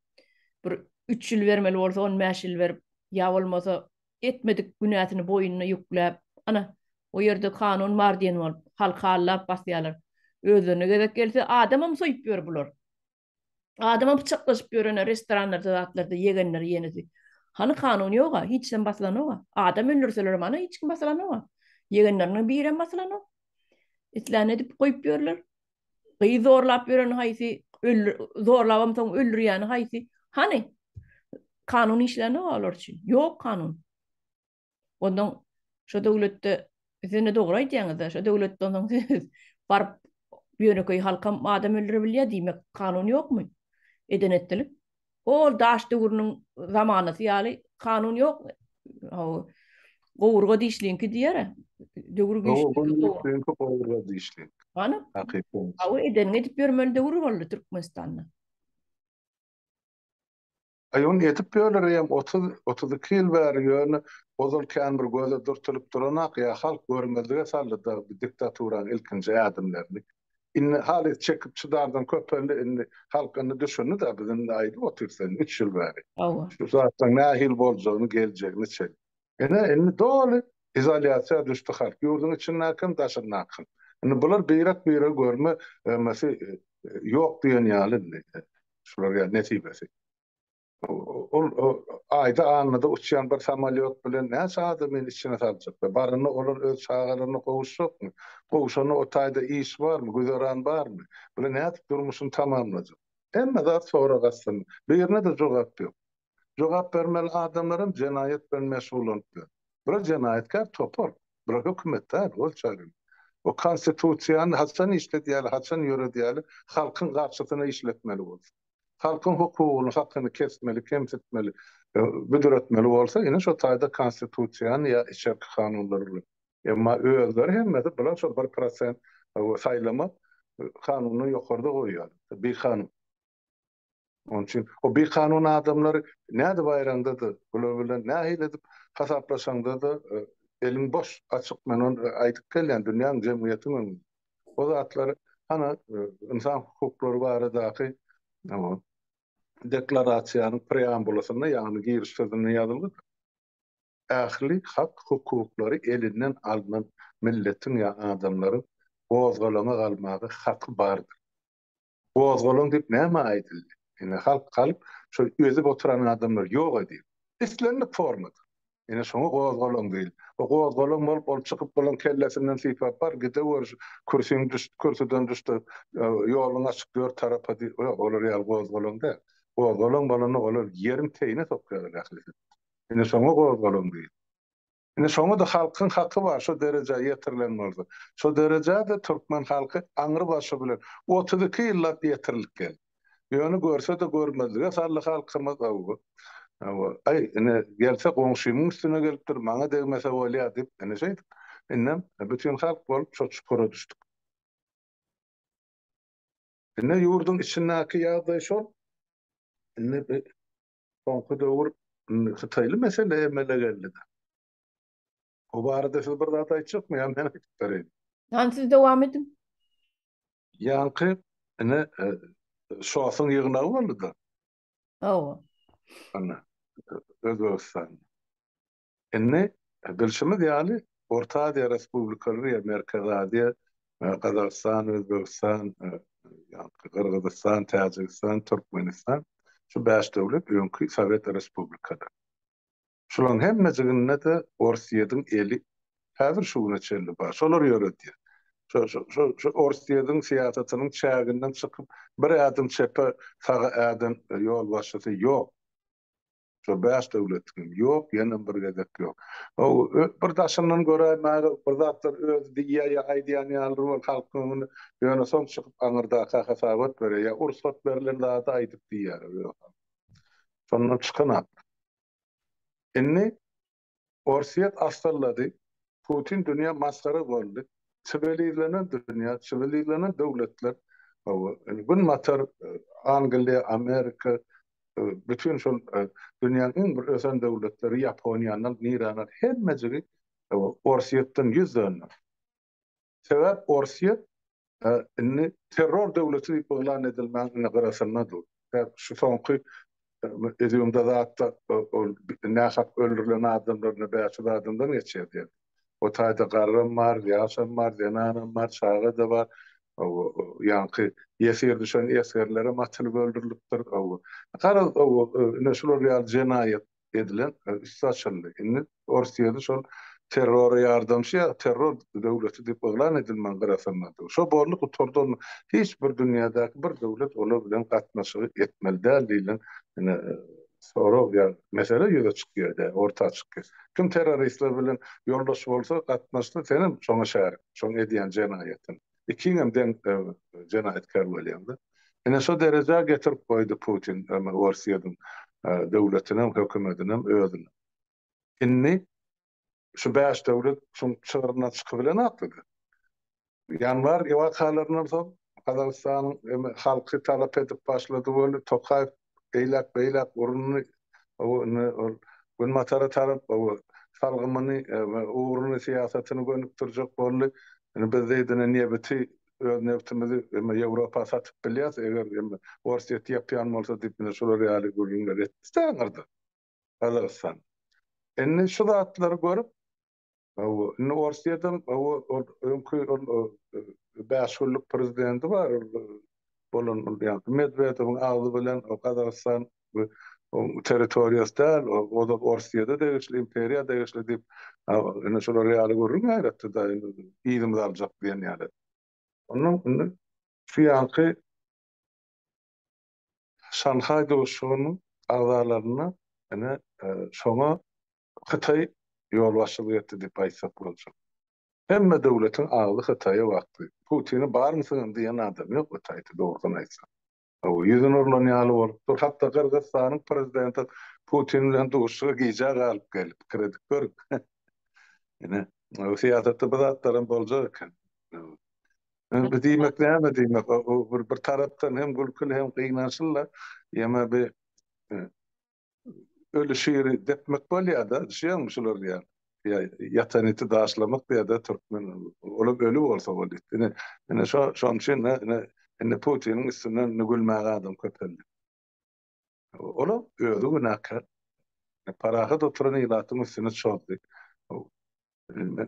Bir üç ýyl bermeli bolsa, on bäş ýyl berip, ýa bolmasa etmedik günäsini boýnuna ýükläp, ana, o ýerde kanun bar diýen bolup, halky aldap basýarlar. Özlerine gezek gelse, adamam soýup ýör bular. Adamam pyçaklaşyp ýörene restoranlarda zatlarda ýegenleri ýenesi. Hany kanun ýoga, hiç kim basylanoga. Adam öldürselerem ana hiç kim basylanoga. Ýegenleriniň birem basylanok. Islän edip goýup ýörler. Gyz zorlap ýöreni haýsy, öldür, zorlabam soň öldürýäni haýsy. Hany? Kanun işlänok olar üçin. Ýok kanun. Ondan şo döwletde siz indi dogry aýdýaňyz-da, şo döwletde ondan siz baryp ýönekeý halkam adam öldüre bilýär diýmek kanun ýokmy? Eden etdilik. Ol daş döwrüniň zamanasy ýaly kanun ýok. Hawa. Gowurga dişliňki diýer. Döwür güýçli. Gowurga gowurga dişli. Hany? Hakykat. Hawa edeniňi edip ýörmeli döwür boldy Türkmenistanda. Aý ony edip ýörler eýýäm 30, 32 ýyl bäri ýöne ozal kän bir göze dürtülip duranak ýa halk görmezlige saldy-da bu diktaturanyň ilkinji ädimlerini. Indi halys çekip çydardan köpeldi indi halk indi düşündi-de biz indi aýdyp otyrys indi üç ýyl bäri. Hawa. Şu zatlaryň nähili boljagyny geljegini çen. Ine indi doly izolýasiýa düşdi halk ýurduň içindäkem daşyndaky. Indi bular birek biregi görme emesi ýok diýen ýaly indi. Şular ýaly nesibesi. Ol aýda annada uçýan bir samolýot bilen näçe adamyny içine saljaklar? Baranda olar öz çagalaryna gowuşjakmy? Gowşanda o taýda iş barmy, güzeran barmy? Bular nädip durmuşyny tamamlajak? Hemme zat sorag astynda. Birine-de jogap ýok. Jogap bermeli adamlaram jenaýat bilen meşgullanyp ýör. Bular jenaýatkär topar. Bular hökümet däl, ol çaryň. O konstitusiýany haçan işledýäli, haçan ýöredýäli, halkyň garşysyna işletmeli bolsa. Halkyň hukugyny, hakyny kesmeli, kemsitmeli, büdüretmeli bolsa, ine şo taýda konstitusiýany ýa içerki kanunlary bilen. Emma özleri hemmesi bular şol 1% saýlama kanundan ýokarda goýýarlar. Bikanun. Onuň üçin o bikanun adamlary nädip aýraňda-da, bular bilen nähili edip hasaplaşaňda-da eliň boş, açyk men ony aýdyp gelýän dünýäň, jemgyýetiň öňünde. O zatlary hana ynsan hukuklary baradaky deklarasiýanyň preambulasynda, ýagny giriş sözünde ýazylgydyr. Ähli hak-hukuklary elinden alnan milletiň ýa adamlaryň gozgalaňa galmaga haky bardyr. Gozgalaň diýip nämä aýdyldy? Ine halk galyp şol ezip oturan adamlary ýok edýär. Islendik formada. Ine şoňa gozgalaň diýildi. O gozgalaň bolup ol çykyp bulaň kellesinden sypap bar gidewer şu kürsüň düş kürsüden düşde ýoluň açyk dört tarapa diýip ýok olar ýaly gozgalaň däl. Gozgalaň bolanda olar ýeriň teýine sokýarlar ählisini. Ine şoňa gozgalaň diýildi. Indi şoňa-da halkyň haky bar, şo derejä ýetirilen bolsa. Şo derejä-de türkmen halky aňry başy bilen 32 ýyllap ýetirilip geldi. Ýöne görse-de görmezlige saldy halkymyz, hawa, hawa, aý, ine, gelse goňşymyň üstüne gelipdir, maňa degmese bolýar diýip, ine şeýdip, indem bütin halk bolup şo çukura düşdük. Indi ýurduň içindäki ýagdaý şol. Indi Soňky döwür hytaýly mesele emele geldi-de. O barada siz bir zat aýtjakmy ýa men aýdyp bereýin? Hany siz dowam ediň. Ýaňky ine ŞOS-yň ýygnagy boldy-da. Hawa. Ine Özbegistanda. Indi bilşimiz ýaly Orta Aziýa respublikalary ýa Merkezi Aziýa Gazagystan, Özbegistan, ýaňky Gyrgyzystan, Täjigistan, Türkmenistan şu bäş döwlet öňki Sowet respublikalary. Şularyň hemmejiginde-de Orsýetiň eli häzir şu güne çenli bar. Şolar ýöredýär. Şo şo şo şu Orsýetiň syýasatynyň çäginden çykyp bir ädim çepe saga äden ýolbaşçysy ýok. Şo bäş döwletiňem ýok, ýenem bir gezek ýok. Bir daşyndan göräýmäge bir zatlar özi diýýär ýa aýdýan ýalydyr ol halkyň öňünde, ýöne soň çykyp aňyrdaka hasabat berýär ýa ursat berlen zady aýdyp diýýär. Şondan çykanok. Indi Orsýet assyllady, Putin dünýä masgara boldy, siwilizlenen dünýä, siwilizlenen döwletler, hawa, indi Günbatar, Angliýa, Amerika, bütin şol dünýäniň iň bir ösen döwletleri, Ýaponiýany al, niräni al, hemmejigi, hawa, Orsýetden ýüz dönderdi. Sebäp Orsýet indi terror döwleti diýip yglan edilmäniň indi gyrasynda dur. Sebäp şu soňky Izýumda zatda ol nähak öldürilen adamlar indi 500 adamdan geçýär diýen. O taýda garram bar, ýaşam bar, zenanam bar, çaga-da bar. Ýaňky ýesir düşen esgerlerem atylyp öldürilipdir. Garaz, ine şular ýaly jenaýat edilen üsti açyldy. Indi Orsýeti şol terrora ýardamçy ýa terror döwleti diýip yglan edilmegiň gyrasynda dur. Şo boldy gutardy onda hiç bir dünýädäki bir döwlet olar bilen gatnaşygy etmeli däl diýlen ine sorag ýa mesele ýüze çykýar ýa orta çykýar. Kim terroristler bilen ýoldaş bolsa gatnaşsa senem şoňa şärik şoň edýän jenaýatyna. Ikiňem deň jenaýatkär bolýaňda. Ine şo derejä getirip goýdy Putin Orsýetiň döwletinem, hökümetinem, özüni. Indi şu bäş döwlet şuň çygryndan çykybilenokdy-da. Ýanwar wakalaryndan soň Gazagystanyň halky talap edip başlady weli Tokaýew eýläk-beýläk urundy. Indi ol Günbatara tarap salgymyny, ugruny, syýasatyny gönükdirjek boldy. Indi biz diýdi, nebiti, öz nebtimizi Ýewropa satyp bilýäris, eger Orsýet ýapýan bolsa diýip, ine şular ýaly gürrüňler etdi-de aňyrda Gazagystan. Indi şu zatlary görüp, Hawa, indi Orsýetiň hawa ol öňki ol bäş günlük prezidenti bar ol bolan ol ýaňky Medwedewiň agzy bilen o Gazagystan territoriýasy däl, ozal Orsýete degişli, imperiýa degişli diýip, indi şular ýaly gürrüň ýaýratdy-da, indi yzymyzy aljak diýen ýaly. Ondan indi şu ýaňky Şanhaý duşuşygynyň agzalaryna ine şoňa Hytaý ýolbaşçylyk etdi diýip aýtsak boljak. Hemme döwletiň agzy Hytaýa bakdy. Putini barmysyňam diýen adam ýok Hytaýda dogrusyny aýtsak. Hawa, ýüzüni urlan ýaly bolup dur. Hatda Gyrgyzystanyň prezidenti Putin bilen duşuşyga gijä galyp geldi. Pikir edip görüň. Ine. Syýasatda bu zatlaram boljak eken. Bu diýmek näme diýmek? Bir, bir tarapdan hem gülküli hem gynançly-da. Ýa bir öli şiri depmek bolýar-da, düşýäňmi şular ýaly. Ýa ýatan iti daşlamak diýýär-de türkmen. Olam öli bolsa ol it. Ine, ine şo, şonuň üçin ine, indi Putiniň üstünden indi gülmäge adam köpeldi. Olam özi günäkär. Parahat oturan ilatyň üstüne çozdy.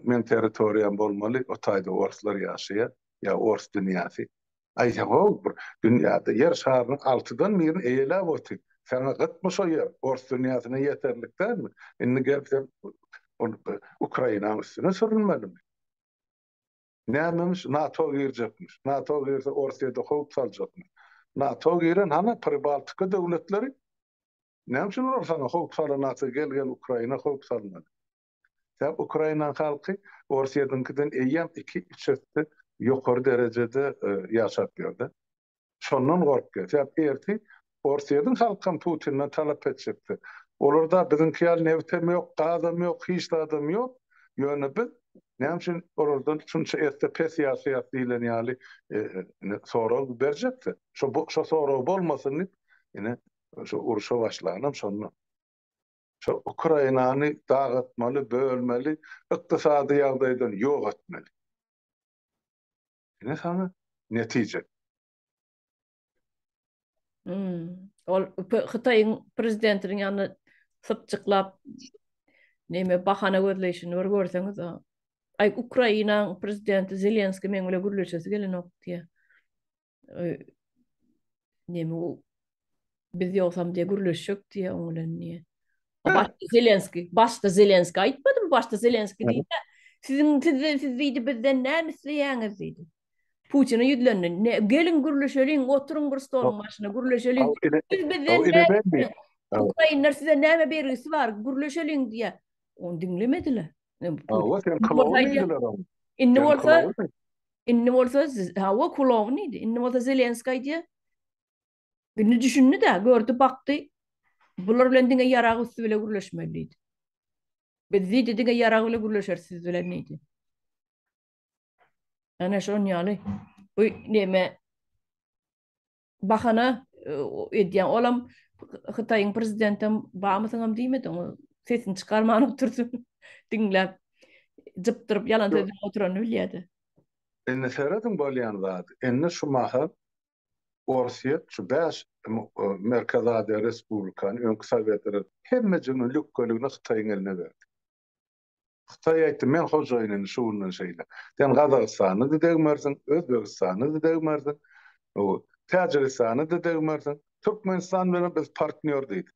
Men territoriýam bolmaly, o taýda orslar ýaşaýar, ýa ors dünýäsi. Aý ho, bir dünýäde ýer şarynyň altydan birini eýeläp otyr. Saňa gytmy şo ýer? Ors dünýäsine ýeterlik dälmi? Indi gelip sen ol Ukrainanyň üstüne sürünmelimi? Nämemiş? NATO girjekmiş. NATO girse Orsýede howp saljakmyş. NATO giren hany Pribaltika döwletleri? Näme üçin olar saňa howp salanaksa gel gel Ukraina howp salmaly. Sebäp Ukrainanyň halky Orsýetiňkiden eýýäm iki-üç esse ýokary derejede ýaşap ýörde. Şondan gorkýar. Sebäp ertir Orsýetiň halkam Putinden talap etjekdi. Olarda biziňki ýaly nebtem ýok, gazam ýok, hiç zadam ýok. Ýöne biz näme üçin olardan şunça esse pes ýaşaýas diýlen ýaly ine sorag berjekdi. Şo şo sorag bolmasyn diýip ine şo urşa başlanam şondan. Şo Ukrainany dagatmaly, bölmeli, ykdysady ýagdaýdan ýok etmeli. Ine saňa netije. Hmm. Ol Hytaýyň prezidentiniň ýanyna sypjyklap neme bahana gözleýşini bir görseňiz. Aý Ukrainanyň prezidenti Zelenskiý meň bilen gürleşesi gelenok diýýär. Neme biz ýogsam diýe gürleşjek diýe oň bilen diýe. Başda Zelenski, başda Zelenski aýtmadymy? Başda Zelenski diýdi. Siziň sizden siz diýdi bizden näme isleýäňiz diýdi. Putine ýüzlendi. Ne, geliň gürleşeliň, oturyň bir stoluň başyna gürleşeliň. Siz bizden näme Ukrainler size näme bergisi bar? Gürleşeliň diýe. Ony diňlemediler. Hawa, sen kloun diýdiler oňa. Indi bolsa Indi bolsa hawa kloun diýdi. Indi bolsa Zelenski aýdýar. Indi düşündi-de, gördi, bakdy. Bular bilen diňe ýarag üsti bile gürleşmeli diýdi. Biz diýdi, diňe ýarag bile gürleşeris siz bilen diýdi. Ana şon ýaly. Bu neme bahana e, edýän. Olam Hytaýyň prezidentem bamysyňam diýmedi oňa. Sesini çykarman oturdy. Diňläp jypdyryp ýalan sözläp oturanyny bilýärdi. Indi serediň bolýan zady. Indi şu mahal Orsýet şu bäş Merkezi Aziýa respublikany, öňki Sowet hemmejigini lükgeligine Hytaýyň eline berdi. Hytaý aýtdy, men hojaýyn indi şu günden şeýle. Sen Gazagystana-da degmersiň, Özbegistana-da degmersiň, Täjigistana-da degmersiň. Türkmenistan bilen biz partnýor diýdi.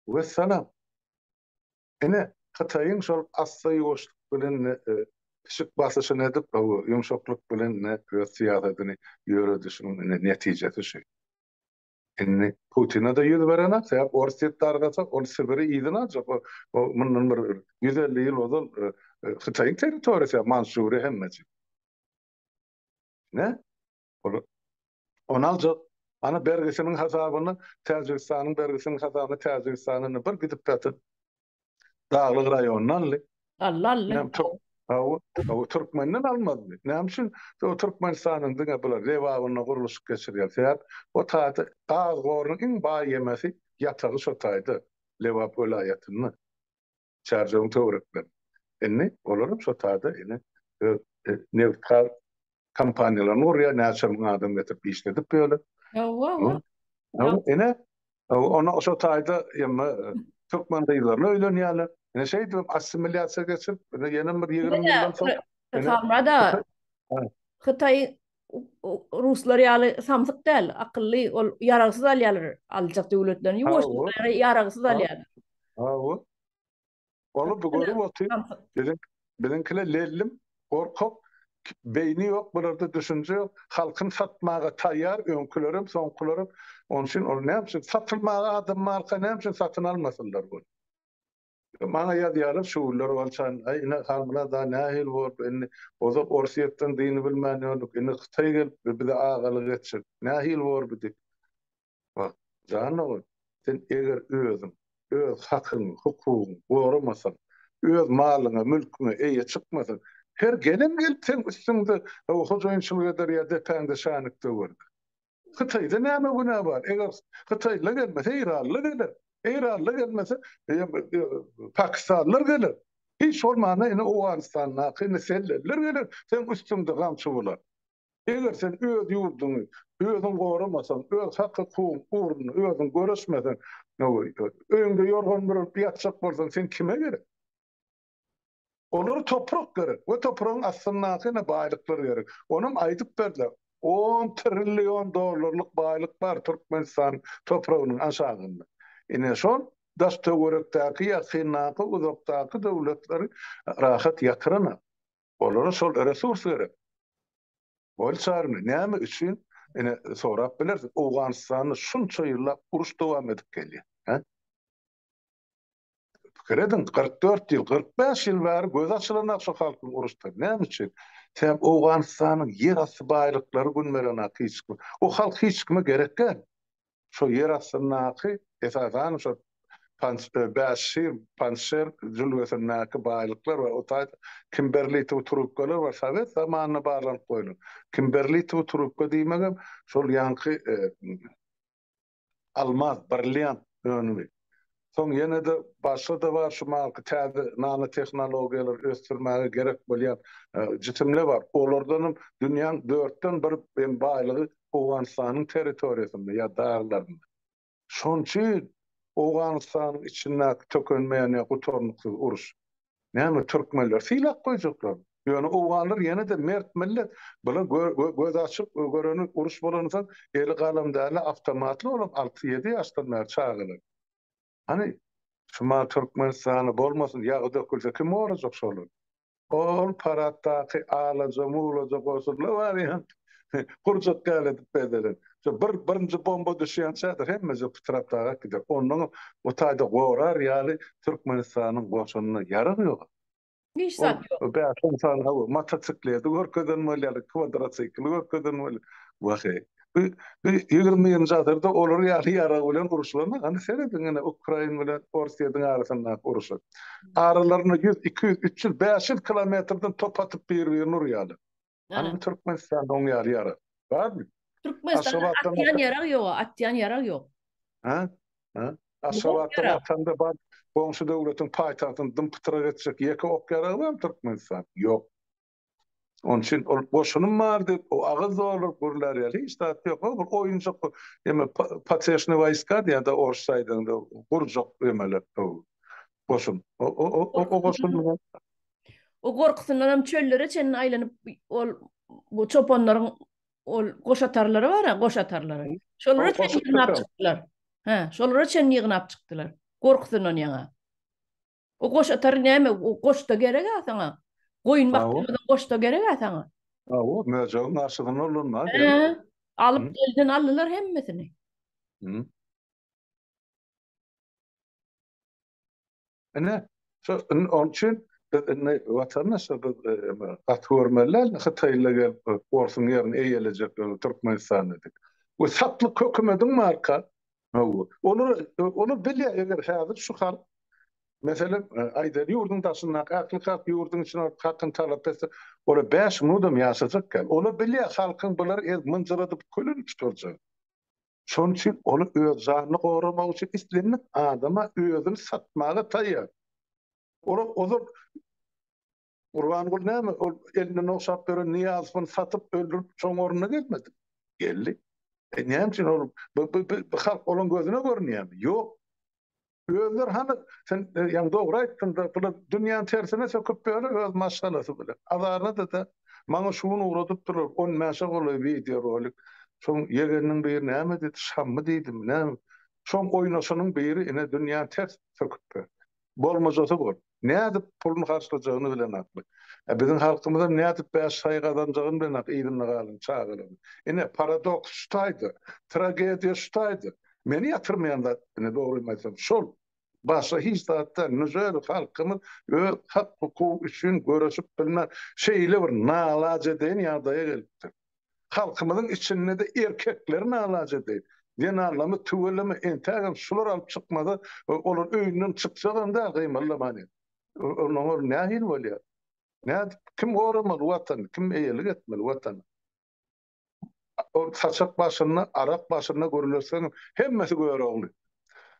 Wessalam. Ine, Hytaýyň şol assa-ýuwaşlyk bilen pişik basyşyny edip, ýumşaklyk bilen öz syýasatyny ýöredişiniň ine netijesi şu. Indi Putine-de ýüz berenak, sebäp Orsýet dargasa, ol Sibiri yzyna aljak. O mundan bir 150 ýyl ozal Hytaýyň territoriýasy, Mançžuriýa hemmesi. Ne? Ol ony aljak. Ana bergisiniň hasabyna Täjigistanyň bergisiniň hasabyna Täjigistana indi bir gidip ýatan daglyk raýonyny aldy. Aldy, aldy. Näme Hawa, hawa türkmenden almazmy? Näme üçin o Türkmenistanyň diňe bular Lebabynda gurluşyk geçirýär? Sebäp o taýda gaz gorunyň iň baý ýemesi ýatagy şo taýda Lebap welaýatynda. Çärjewiň töwereklerinde. Indi olaram şo taýda ine öz nebit-gaz kompaniýalaryny gurýar, näçe müň adam getirip işledip ýörler. Hawa, hawa. Hawa, ine, ona şo taýda ýa türkmen gyzlaryna öýlenýärler. Ine şeýdip assimilýasiýa geçirip, ine ýene bir 20 ýyldan soň Samrada Hytaý ruslar ýaly samsyk däl, akylly, ol ýaragsyz alýarlar, aljak döwletlerini ýuwaş ýaragsyz alýarlar. Hawa. Ony bu görüp otyr. Biziň biziňkiler lellim, gorkak, beýni ýok, bularda düşünje ýok. Halkyny satmaga taýýar, öňkülerem, soňkularem. Onuň üçin ol näme üçin satylmaga adam barka näme üçin satyn almasynlar buny? Maňa ýazýarlar şu günler bolçan, aý ine Halmyrat aga nähili boldy indi ozal Orsýetden dynybilmän ýördük, indi Hytaý gelip bize agalyk etjek, nähili bor bu diýip. Wah, jan dogan, sen eger özüň öz hakyňy, hukugyňy goramasaň, öz malyňa, mülküňe eýe çykmasaň, her gelen gelip seň üstüňde hojaýynçylyk eder ýa depäňde şänik döwer-de. Hytaýda näme günä bar? Eger hytaýlylar gelmese, eýranlylar geler. Eýranlylar gelmese, pakistanlylar geler. Hiç bolmanda ine Owganystandaky ine selleliler geler, seň üstüňde gamçy bolar. Eger sen öz ýurduňy özüň goramasaň, öz hak-hukugyň ugrunda özüň göreşmeseň, öýüňde ýorgan bürünip ýatjak bolsaň, sen kime gerek? Olara toprak gerek we topragyň astyndaky ine baýlyklar gerek. Onam aýdyp berdiler. On trillion dollarlyk baýlyk bar Türkmenistanyň topragynyň aşagynda. Ine şol daş-töwerekdäki, ýakyndaky, uzakdaky döwletleri rahat ýatyranak. Olara şol resurs gerek. Bol çaryny näme üçin ine sorap bilersiň. Owganystanda şunça ýyllap uruş dowam edip gelýär. Hä? Pikir ediň, 44 ýyl, 45 ýyl bäri gözi açylanak şu halkyň uruşdan. Näme üçin? Sebäbi Owganystanyň ýer asty baýlyklary gün berenak hiç kim. O halk hiç kime gerek däl. Şo ýer astyndaky, esasan şo Bäşşir, Panjşer jülgesindäki baýlyklar bar. O taýda kimberlitowy trubkalar bar. Sowet zamanynda barlanyp goýlan. Kimberlitowy trubka diýmegem şol ýaňky almaz, brilliant önümi. Soň ýene-de başga-da bar şu maňky täze nanotehnologiýalary ösdürmäge gerek bolýan jisimler bar. Olardanam dünýäň dörtden bir baýlygy Owganystanyň territoriýasynda ýa daglarynda. Şonuň üçin Owganystanyň içindäki tökenmeýän ýa gutarnyksyz uruş. Näme türkmenleri sylap goýjaklarmy? Ýöne owganlar ýene-de mert millet. Bular göz açyp göreni uruş bolansoň eli galam däl-de awtomatly bolan alty-ýedi ýaşdan bäri çagalar. Hany şumal Türkmenistanda bolmasyn ýagy dökülse kim gorajak şolary? Ol paraddaky alaja-mulaja goşunlar bar ýa, gurjak ýaly edip bezelen. Şo bir birinji bomba düşýänçä-de hemmeje pytrap dagap gider. Onnoňam o taýda gorar ýaly Türkmenistanyň goşunynda ýarag ýok. Hiç zat ýok. Ol bäş-on sany hawa, motosikleti görkezen bolýarlar, kwadrosikli görkezen bolýar. Wah-eý. Bu bu 21-nji asyrda olar ýaly ýarag bilen uruşylanda, hany serediň ine Ukraina bilen Orsýetiň arasyndaky uruşa. Aralarynda 100, 200, 300, 500 kilometrden top atyp bir-birini urýarlar. Hany Türkmenistanda oň ýaly ýarag barmy? Türkmenistanda atýan ýarag ýok, atýan ýarag ýok. Ha? Ha? Aşgabatdan atanda bar goňşy döwletiň paýtagtyny dym-pytrak etjek ýeke ok ýaragy barmy Türkmenistanda? Ýok. Onuň üçin ol goşunym bar diýip, o agyz dolduryp gürlär ýaly hiç zat ýok. O bir oýunjak, eme potešnyý woýska diýýär-de orsça aýdanda, gurjak emeler, goşun. O o o goşun bilen O gorkusyndan hem çöllere çenli aýlanyp ol bu çopanlaryň ol goşatarlary bar-a, goşatarlary. Şolara çenli ýygnap çykdylar. Hä, şolara çenli ýygnap çykdylar. Gorkusyndan ýaňa. O goş atary näme? O goşda gerek-ä saňa. Goýun bakdyrmadan goşda gerek-ä saňa. Hawa, möjegiň garşysyna ulanmaga gerek. Hä, alyp elden aldylar hemmesini. Ine, şo onuň üçin biz indi watandaşlar biz gaty görmeli däl, hytaýlylar gelip orsuň ýerini eýelejek Türkmenistanda diýip. We satlyk hökümediň barka, Hawa. Olar olar bilýär, eger häzir şu halk meselem, aýdaly ýurduň daşyndaky ähli halk ýurduň içine baryp hakyny talap etse, olar bäş minudam ýaşajak däl. Olar bilýär halkyň bulary ezip mynjyradyp külüni çykarjagyny. Şonuň üçin olar öz janyny goramak üçin islendik adama özüni satmaga taýýar. Olar ozal Gurbanguly näme, ol elinden ogşap ýören Nyýazowyny satyp, öldürip, şoň ornuna gelmedimi? Geldi. E, näme üçin ol, bu, bu, bu, bu halk olaň gözüne görünýärmi? Ýok. Özleri hany, sen e, ýaňy dogry aýtdyň-da, bular dünýäni tersine söküp ýör öz maşgalasy bilen. Azarlady-da, maňa şu gün ugradypdyrlar, on bäşe golaý wideorolik. Şoň ýegeniniň biri näme diýdi, Şammy diýdimi, näme? Şoň oýnaşynyň biri ine dünýäni ters söküp ýör. Bolmajasy bol. Nädip puluny harçlajagyny bilenakly. Ä biziň halkymyzam nädip bäş şaý gazanjagyny bilenak yzynda galan çagalaryny. Ine, paradoks şu taýda. Tragediýa şu taýda. Meni ýatyrmaýan zat, ine dogrymy aýtsam, şol. Başga hiç zat däl. Nujeli halkymyz öz hak-hukugy üçin göreşip bilmän, şeýle bir nalajedeýin ýagdaýa gelipdir. Halkymyzyň içinde-de erkekleri nalajedeýin. Zenanlarymyz tüweleme entägem şular alyp çykmasa, olar öýünden çykjagam däl gymyldaman. Ondan ol nähili bolýar? Nädip, kim goramaly Watany, kim eýelik etmeli Watana? Ol saçak başynda, arak başynda gürleşseň, hemmesi Görogly.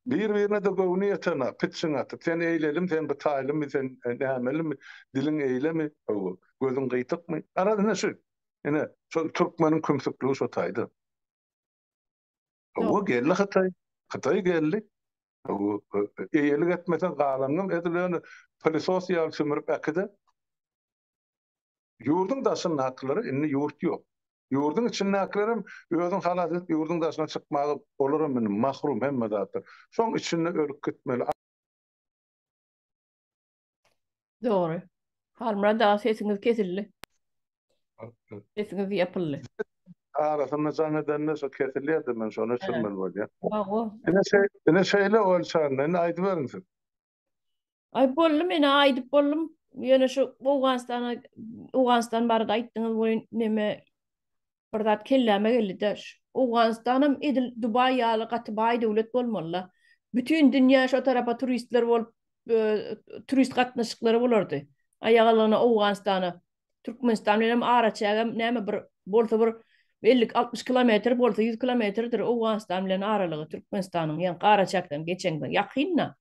Bir-birine-de göwni ýetenok, pitjiň atyp, sen eýlelimi, sen bu taýlymy, sen nämelimi, diliň eýlemi, hawa, gözüň gyýtykmy? Garaz, ine şu, ine, şol türkmeniň kümsükligi şo taýda. Hawa, geldi Hytaý, Hytaý geldi. Hawa, eýelik etmeseň galanyňam edil ýöne pylysos ýaly sümürip äkide. Ýurduň daşyndakylara indi ýurt ýok. Ýurduň içindäkilerem özüni halas edip ýurduň daşyna çykmaga olaram indi mahrum hemme zatdan. Şoň içinde ölüp gitmeli. Dogry. Halmyrat aga sesiňiz kesildi. Sesiňiz ýapyldy. Arasynda jaň edende şo kesilýärdi men şony öçürmeli bolýan. Hawa. Ine şeý ine şeýle Olçanda indi aýdyberiň siz. Aý boldy men aýdyp boldum. Ýöne şu Owganystana Owganystan barada aýtdyňyz welin neme bir zat kelläme geldi-de. Owganystanam edil Dubaý ýaly gaty baý döwlet bolmaly-da. Bütin dünýä şo tarapa turistler bolup turist gatnaşyklary bolardy. Aýagalygyna Owganystana. Türkmenistan bilen hem araçägem näme bir bolsa bir 50-60 kilometr bolsa 100 kilometrdir Owganystan bilen aralygy Türkmenistanyň ýaňky araçäkden geçeňde ýakyn-da.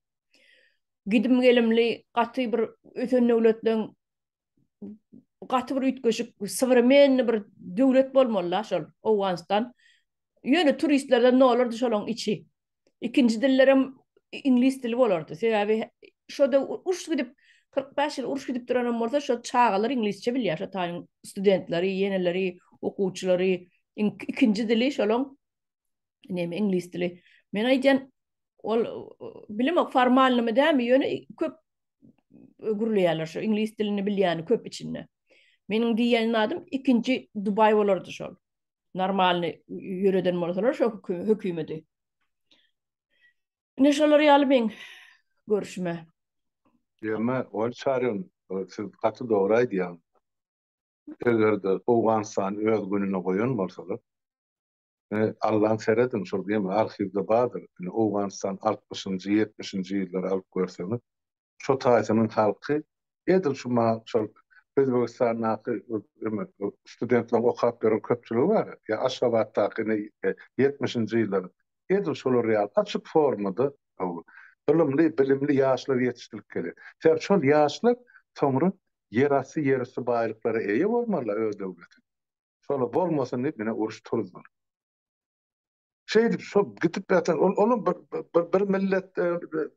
Gidim-gelimli gaty bir ösen döwletleň gaty bir üýtgeşik sowremenny bir döwlet bolmaly-da şol Owganystan. Ýöne turistlerden dolardy şolaň içi. Ikinji dillerem iňlis dili bolardy. Sebäbi şo-da uruş gidip 45 ýyl uruş gidip duranam bolsa şo çagalar iňlisçe bilýär. Şo taýyň studentleri, ýeneleri, okuwçylary ikinji dili şolaň neme iňlis dili. Men aýdýan ol bilemok formalnymy dämi ýöne köp gürleýärler şu iňlis dilini bilýäni köp içinde. Meniň diýýän zadym ikinji Dubaý bolardy şol. Normalny ýöreden bolsalar şo hökümeti. Ine şolar ýaly meň görüşime. Ýöne ol Çaryn siz gaty dogry aýdýaňyz. Eger-de Owganystany öz gününe goýan bolsalar, Ine, Allaň serediň, şol gemi arhiwde bardyr. Ine, Owganystan altmyşynjy, ýetmişinji ýyllary alyp görseňiz, şo taýsynyň halky edil şu ma şol Özbegistandaky eme studentleriň okap ýören köpçüligi bar, ýa Aşgabatdaky ine ýetmişinji ýyllaryň edil şolar ýaly açyk formada ylymly, bilimli ýaşlar ýetişdirip gelýär. Sebäbi şol ýaşlar soňra ýerasty, ýerüsti baýlyklara eýe bolmalylar öz döwletinde. Şola bolmasyn diýip mine uruş turuzdylar. Şeýdip şo gidip ýatan ol olam bir bir bir millet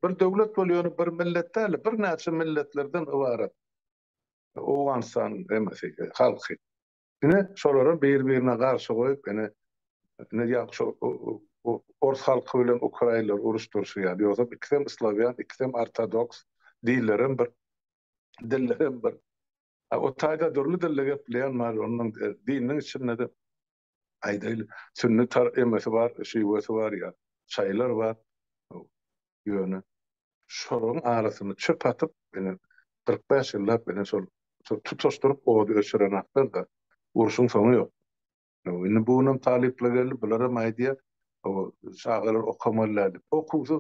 bir döwlet bol ýöne bir millet däl birnäçe milletlerden ybarat. Owganystanyň emesi halky. Ine şolaram bir birine garşy goýup ine ine ýa şo ors halky bilen ukrainler uruşdyryşy ýaly ýogsam ikisem slawýan ikisem ortodoks dillerem bir dillerem bir. O taýda dürli dilde gepleýän bar, onuň dininiň içinde-de aýdaýly, sünni tar emesi bar, şiwesi bar ýa şaýylar bar. Ýöne şolaryň arasyna çöp atyp, ine, 45 ýyllap ine şol tutaşdyryp ody öçürenaklar-da, urşuň soňy ýok. Indi bu günem talyplar geldi, bularam aýdýar, çagalar okamaly däl diýip. Okuwsyz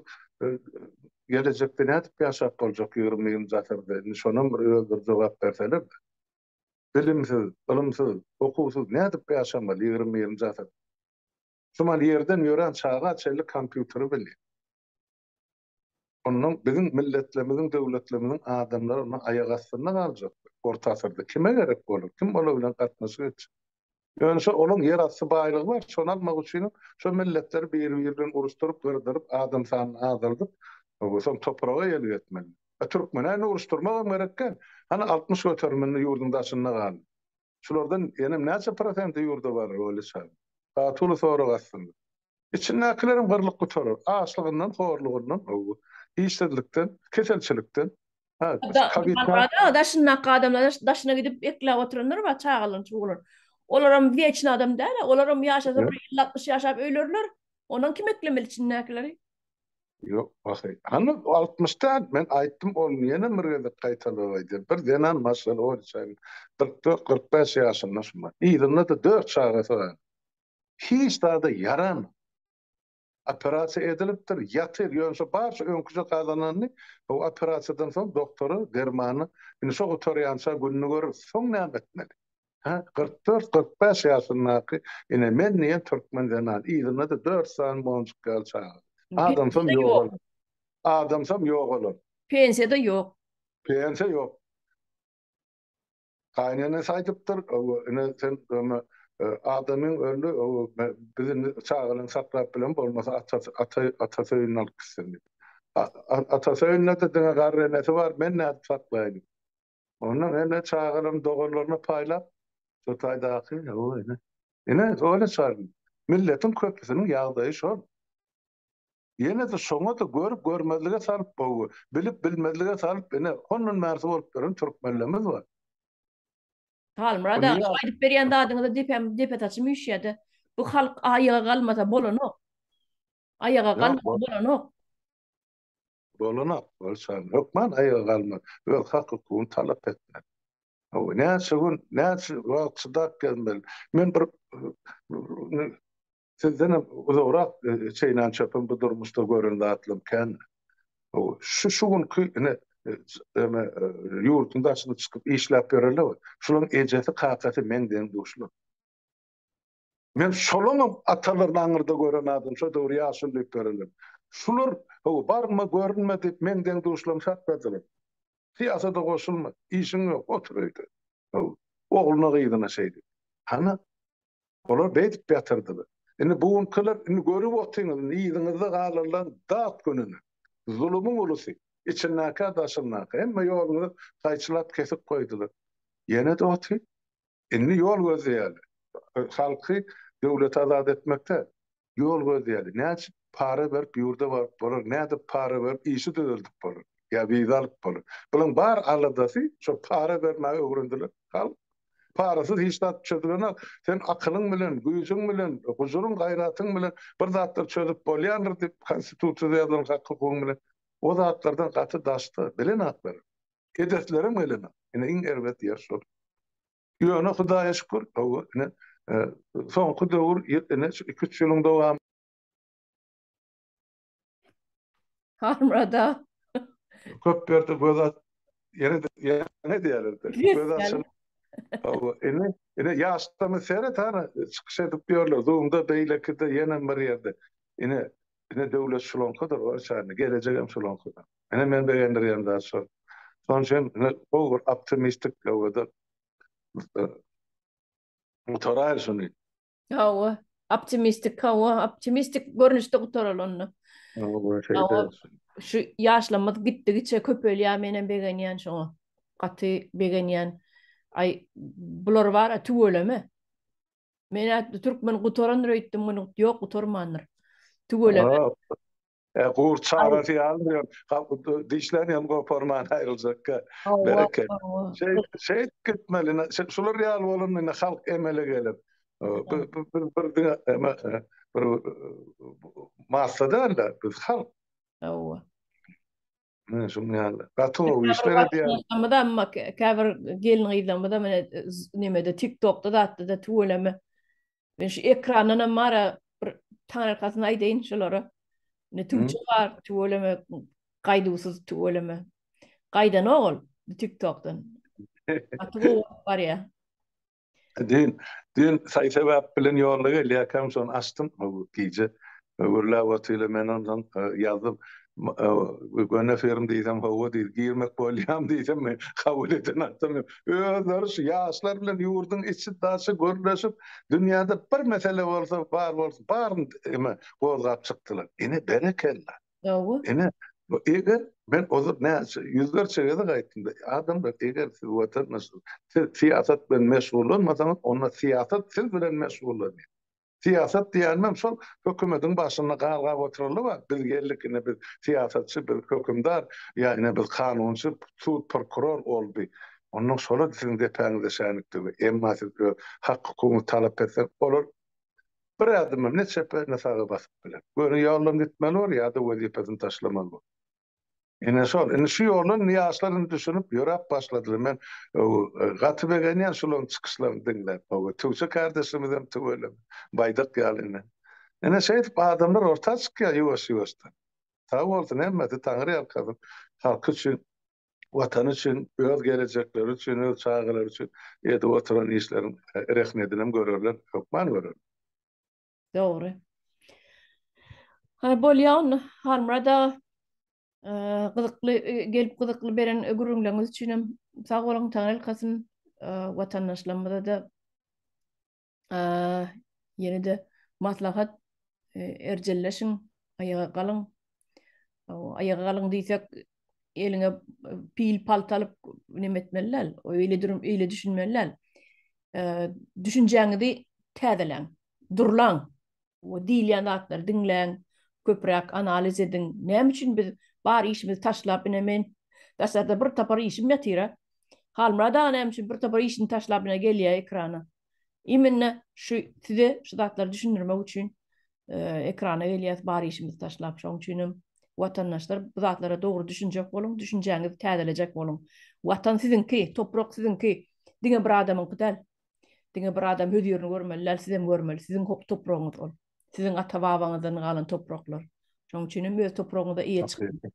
gelejekde nädip ýaşap boljak ýigrimi birinji asyrda? Indi şonam bir özleri jogap berseler-de. Bilimsiz, ylymsyz, okuwsyz nädip ýaşamaly ýigrimi birinji asyrda? Şu mahal ýerden ýörän çaga çenli kompýuteri bilýär. Ondan biziň milletlerimiziň, döwletlerimiziň adamlary ondan aýak astynda galjak. Orta asyrda kime gerek bolar? Kim olar bilen gatnaşyk etjek? Ýöne şo olaň ýer asty baýlygy bar, şony almak üçinem şo milletleri biri-biri bilen uruşdyryp, gyrdyryp, adam sanyny azaldyp, soň topraga eýelik etmeli. A türkmene indi uruşdyrmagam gerek däl. Hany 60 göterimi indi ýurduň daşynda galdy. Şulardan ýenem näçe prosenti ýurda barar, Weli çaga? Gaty uly sorag aslynda. Içindäkilerem gyrlyp gutarar. Açlygyndan, horlugyndan, işsizlikden, keselçilikden. Ha, kowidden. Daşyndaky adamlar daşyna gidip ekläp oturanlar bar, çagalaryny, çuwalaryny. Olaram weçny adam däl-ä, olaram ýaşasa bir elli-altmyş ýaşap ölerler. Ondan kim eklemeli içindäkileri? Ýok, waheý. Hany 60 däl, men aýtdym ol ýene bir gezek gaýtalap aýdýan. Bir zenan maşgala bolýa, 44-45 ýaşynda şuma. Yzynda-da dört çagasy bar. Hiç zada ýaran. Operasiýa edilipdir, ýatyr, ýöne şo bar şo öňküje gazananyny o operasiýadan soň doktora dermany indi şo gutarýança gününi görüp, soň näme etmeli? Hä, 44, 45 ýaşyndaky ine men diýen türkmen zenany, yzynda-da dört sany monjuk ýaly çaga. Adamsam ýogalan. Adamsam ýogalan. Pensiýa-da ýok. Pensiýa ýok. Gaýynenesi aýdypdyr, ine sen öme adamyň öldi, biz indi çagalaryny saklap bilen bolmasa atasy ata atasy öýüne alyp gitsin diýip. Atasy öýünde-de diňe garry enesi bar, men nädip saklaýyn diýip. Ondan ene çagalaryny doganlaryna paýlap, şo taýdaky, hawa ine. Ine, öyle çaga. Milletiň köpüsiniň ýagdaýy şol. Ýene-de şoňa-da görüp görmezlige salyp gowy, bilip bilmezlige salyp ine hondan bärsi bolup ýören türkmenlerimiz bar. Halmyrat aga şu aýdyp berýän zadyňyza depäm depe saçym üýşýäde. Bu halk aýaga galmasa bolanok. Aýaga galmasa bolanok. Bolanok. Bolşan hökman aýaga galmaly. Öz hak hukugyny talap etmeli. Hawa, näçe gün, näçe wagt çydap gezmeli. Men bir Sizdenem uzagrak çeýnän çöpüm bu durmuşda gören zatlarym kän. Şu şu günki ine eme ýurduň daşyna çykyp işläp ýörenler bar. Şularyň ejesi kakasy meň deň-duşlarym. Men şolaňam atalaryny aňyrda gören adam şo döwür ýaşuly diýip ýörenler. Şular hawa barma görünme diýip meň deň-duşlarym sakladylar. Syýasata goşulma, işiň ýok, otur öýde. Hawa, ogluna gyzyna şeýdip. Hany Olar beýdip ýatyrdylar. Indi bu günkiler, indi görüp otyňyz, indi yzyňyzda galanlaryň dat gününi. Zulumyň ulusy, içindäkä, daşyndaka, hemme ýoluňyzy gaýçylap kesip goýdular. Ýene-de oty. Indi ýol gözleýärler. Halky, döwleti azat etmekde ýol gözleýärler. Näçe para berip ýurda baryp bolar, nädip para berip işi düzeldip bolar, ýa wiza alyp bolar. Bularyň bar aladasy şo para bermäge öwrendiler. Halk Parasyz hiç zat çözülenok. Sen akylyň bilen, güýjüň bilen, gujuryň, gaýratyň bilen bir zatlar çözüp bolýandyr diýip, Konstitusiýada ýazylan hak-hukugyň bilen. O zatlardan gaty daşda, bilenoklar. Edeslerem gelenok. Ine, iň erbet ýeri şol. Ýöne Hudaýa şükür, hawa, ine, soňky döwür, ine, şu iki-üç ýylyň dowamynda, Halmyrat aga. Köp ýerde göz aç ýene ýene diýerler. Göz açyl. Hawa, ine, ine ýaşlarymyz seret hany çykyş edip ýörler. Zoomda beýlekide ýene bir ýerde. Ine, ine döwlet şulaňkydyr, oçany, gelejegem şulaňkydyr. Ine men begendirýän zat şol. Şonuň üçin ine gowy bir optimistik ýagdaýda gutaraýyl şuny. Hawa, optimistik, hawa, optimistik görnüşde gutaraly onda. Hawa, şeýle. Şu ýaşlarymyz gitdigiçe köpelýär, menem begenýän şoňa. Gaty begenýän. Aý, bular bar-a tüweleme. Men türkmen gutarandyr öýtdüm, muny ýok gutarmandyr. Tüweleme. E, gurt çagasy ýaly diýen, dişlerini hem goparman aýryljakka. Bereket. Şeý, şeýdip gitmeli. Şular ýaly bolanda indi halk emele geler. Bir, bir, bir diňe bir massa däl-de, biz halk. Hawa. Mine şuň ýaly. Gaty gowy işler edýär. Amma käbir gelin-gyzlarymyzam ine nemede TikTokda zatda-da tüweleme. Men şu ekrandan hem bara bir taňrykasyny aýdaýyn şulara. Ne tüwçe bar tüweleme gaýduwsyz tüweleme. Gaýdanok ol TikTokdan. Gaty gowy barýar. Düýn, düýn saý-sebäp bilen ýolda gelýärkäm şony açdym, bu gije gürläp otyrlar, men ondan ýazdym. Göni efirem diýsem, hawa diýdi, girmek bolýamy diýsem, men kabul eden adam ýok. Özleri şu ýaşlar bilen ýurduň içi-daşy gürleşip, dünýäde bir mesele bolsa, bar bolsa, baryny eme gozgap çykdylar. Ine, berekella! Hawa. Ine, bu eger men ozal näçe ýüzlerçe gezek aýtdym, adamlar eger siz watandaşlar, siz syýasat bilen meşgullanmasaňyz, onda syýasat siz bilen meşgullanýar. Syýasat diýenimem şol hökümetiň başynda galgap oturanlar bar, biz geldik ine biz syýasatçy, biz hökümdar, ýa ine biz kanunçy, sud, prokuror boldy. Onnoň şolar siziň depäňizde şänik döwýär. Emma siz öz hak-hukugyňyzy talap etseňiz, olar Bir ädimem ne çepe, ne saga basyp biler. Göni ýoldan gitmeli bor ýa-da wezipesini taşlamaly bor. Ine şol. Indi şu ýoldan indi ýaşlar indi düşünip ýöräp başladylar. Men gaty begenýän şularyň çykyşlaryny diňläp. Tüwçe kardeşimizem tüweleme. Baýdak ýaly ine. Ine şeýdip adamlar orta çykýar ýuwaş-ýuwaşdan. Sag bolsun hemmesi Taňry ýalkasyn halky üçin Watany üçin öz gelejekleri üçin öz çagalary üçin edip oturan işleriň rehnedinem görerler hökman görerler. Dogry. Ha bolýa onda Halmyrat aga gyzykly gelip gyzykly beren gürrüňleriňiz üçin hem sag boluň Taňry ýalkasyn watandaşlarymyza-da Ýene-de maslahat erjelleşiň, aýaga galyň. Aýaga galyň diýsek, eliňe pil palta alyp neme etmeli däl. Öýle durum, öýle düşünmeli däl. Düşünjäňizi täzeläň, durlaň. We diýilýän zatlary diňläň, köpräk analiz ediň. Näme üçin biz bar işimizi taşlap, ine men daşarda bir topar işim ýatyr-a. Halmyrat aga näme üçin bir topar işini taşlap ine gelýär ekrana. Iminne şu size şu zatlary düşündirmek üçin ekrana gelýäs bar işimizi taşlap. Şonuň üçin hem watandaşlar bu zatlara dogry düşünjek boluň, düşünjäňizi täzelejek boluň. Watan siziňki, toprak siziňki, diňe bir adamyňky däl. Diňe bir adam hözirini görmeli däl, sizem görmeli. Siziň topragyňyz ol. Siziň ata-babaňyzdan galan topraklar. Şonuň üçin hem öz topragyňyza eýe çykyň.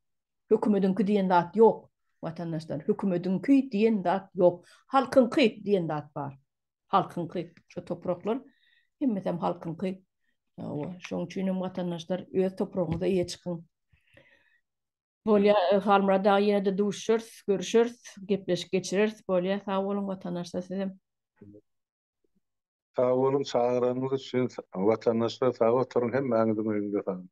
Hökümediňki diýen zat ýok, watandaşlar. Hökümediňki diýen zat ýok. Halkyňky diýen zat bar. Halkyňky. Şu topraklar hemmesem halkyňky. Şonuň üçin hem watandaşlar öz topragyňyza eýe çykyň. Bolýa Halmyrat aga ýene-de duşuşarys, görüşeris, gepleşik geçireris. Bolýa, sag boluň watandaşlar sizem. Sag boluň çagyranyňyz üçin watandaşlar sag oturyň hemmäňiziň öýüňde sag.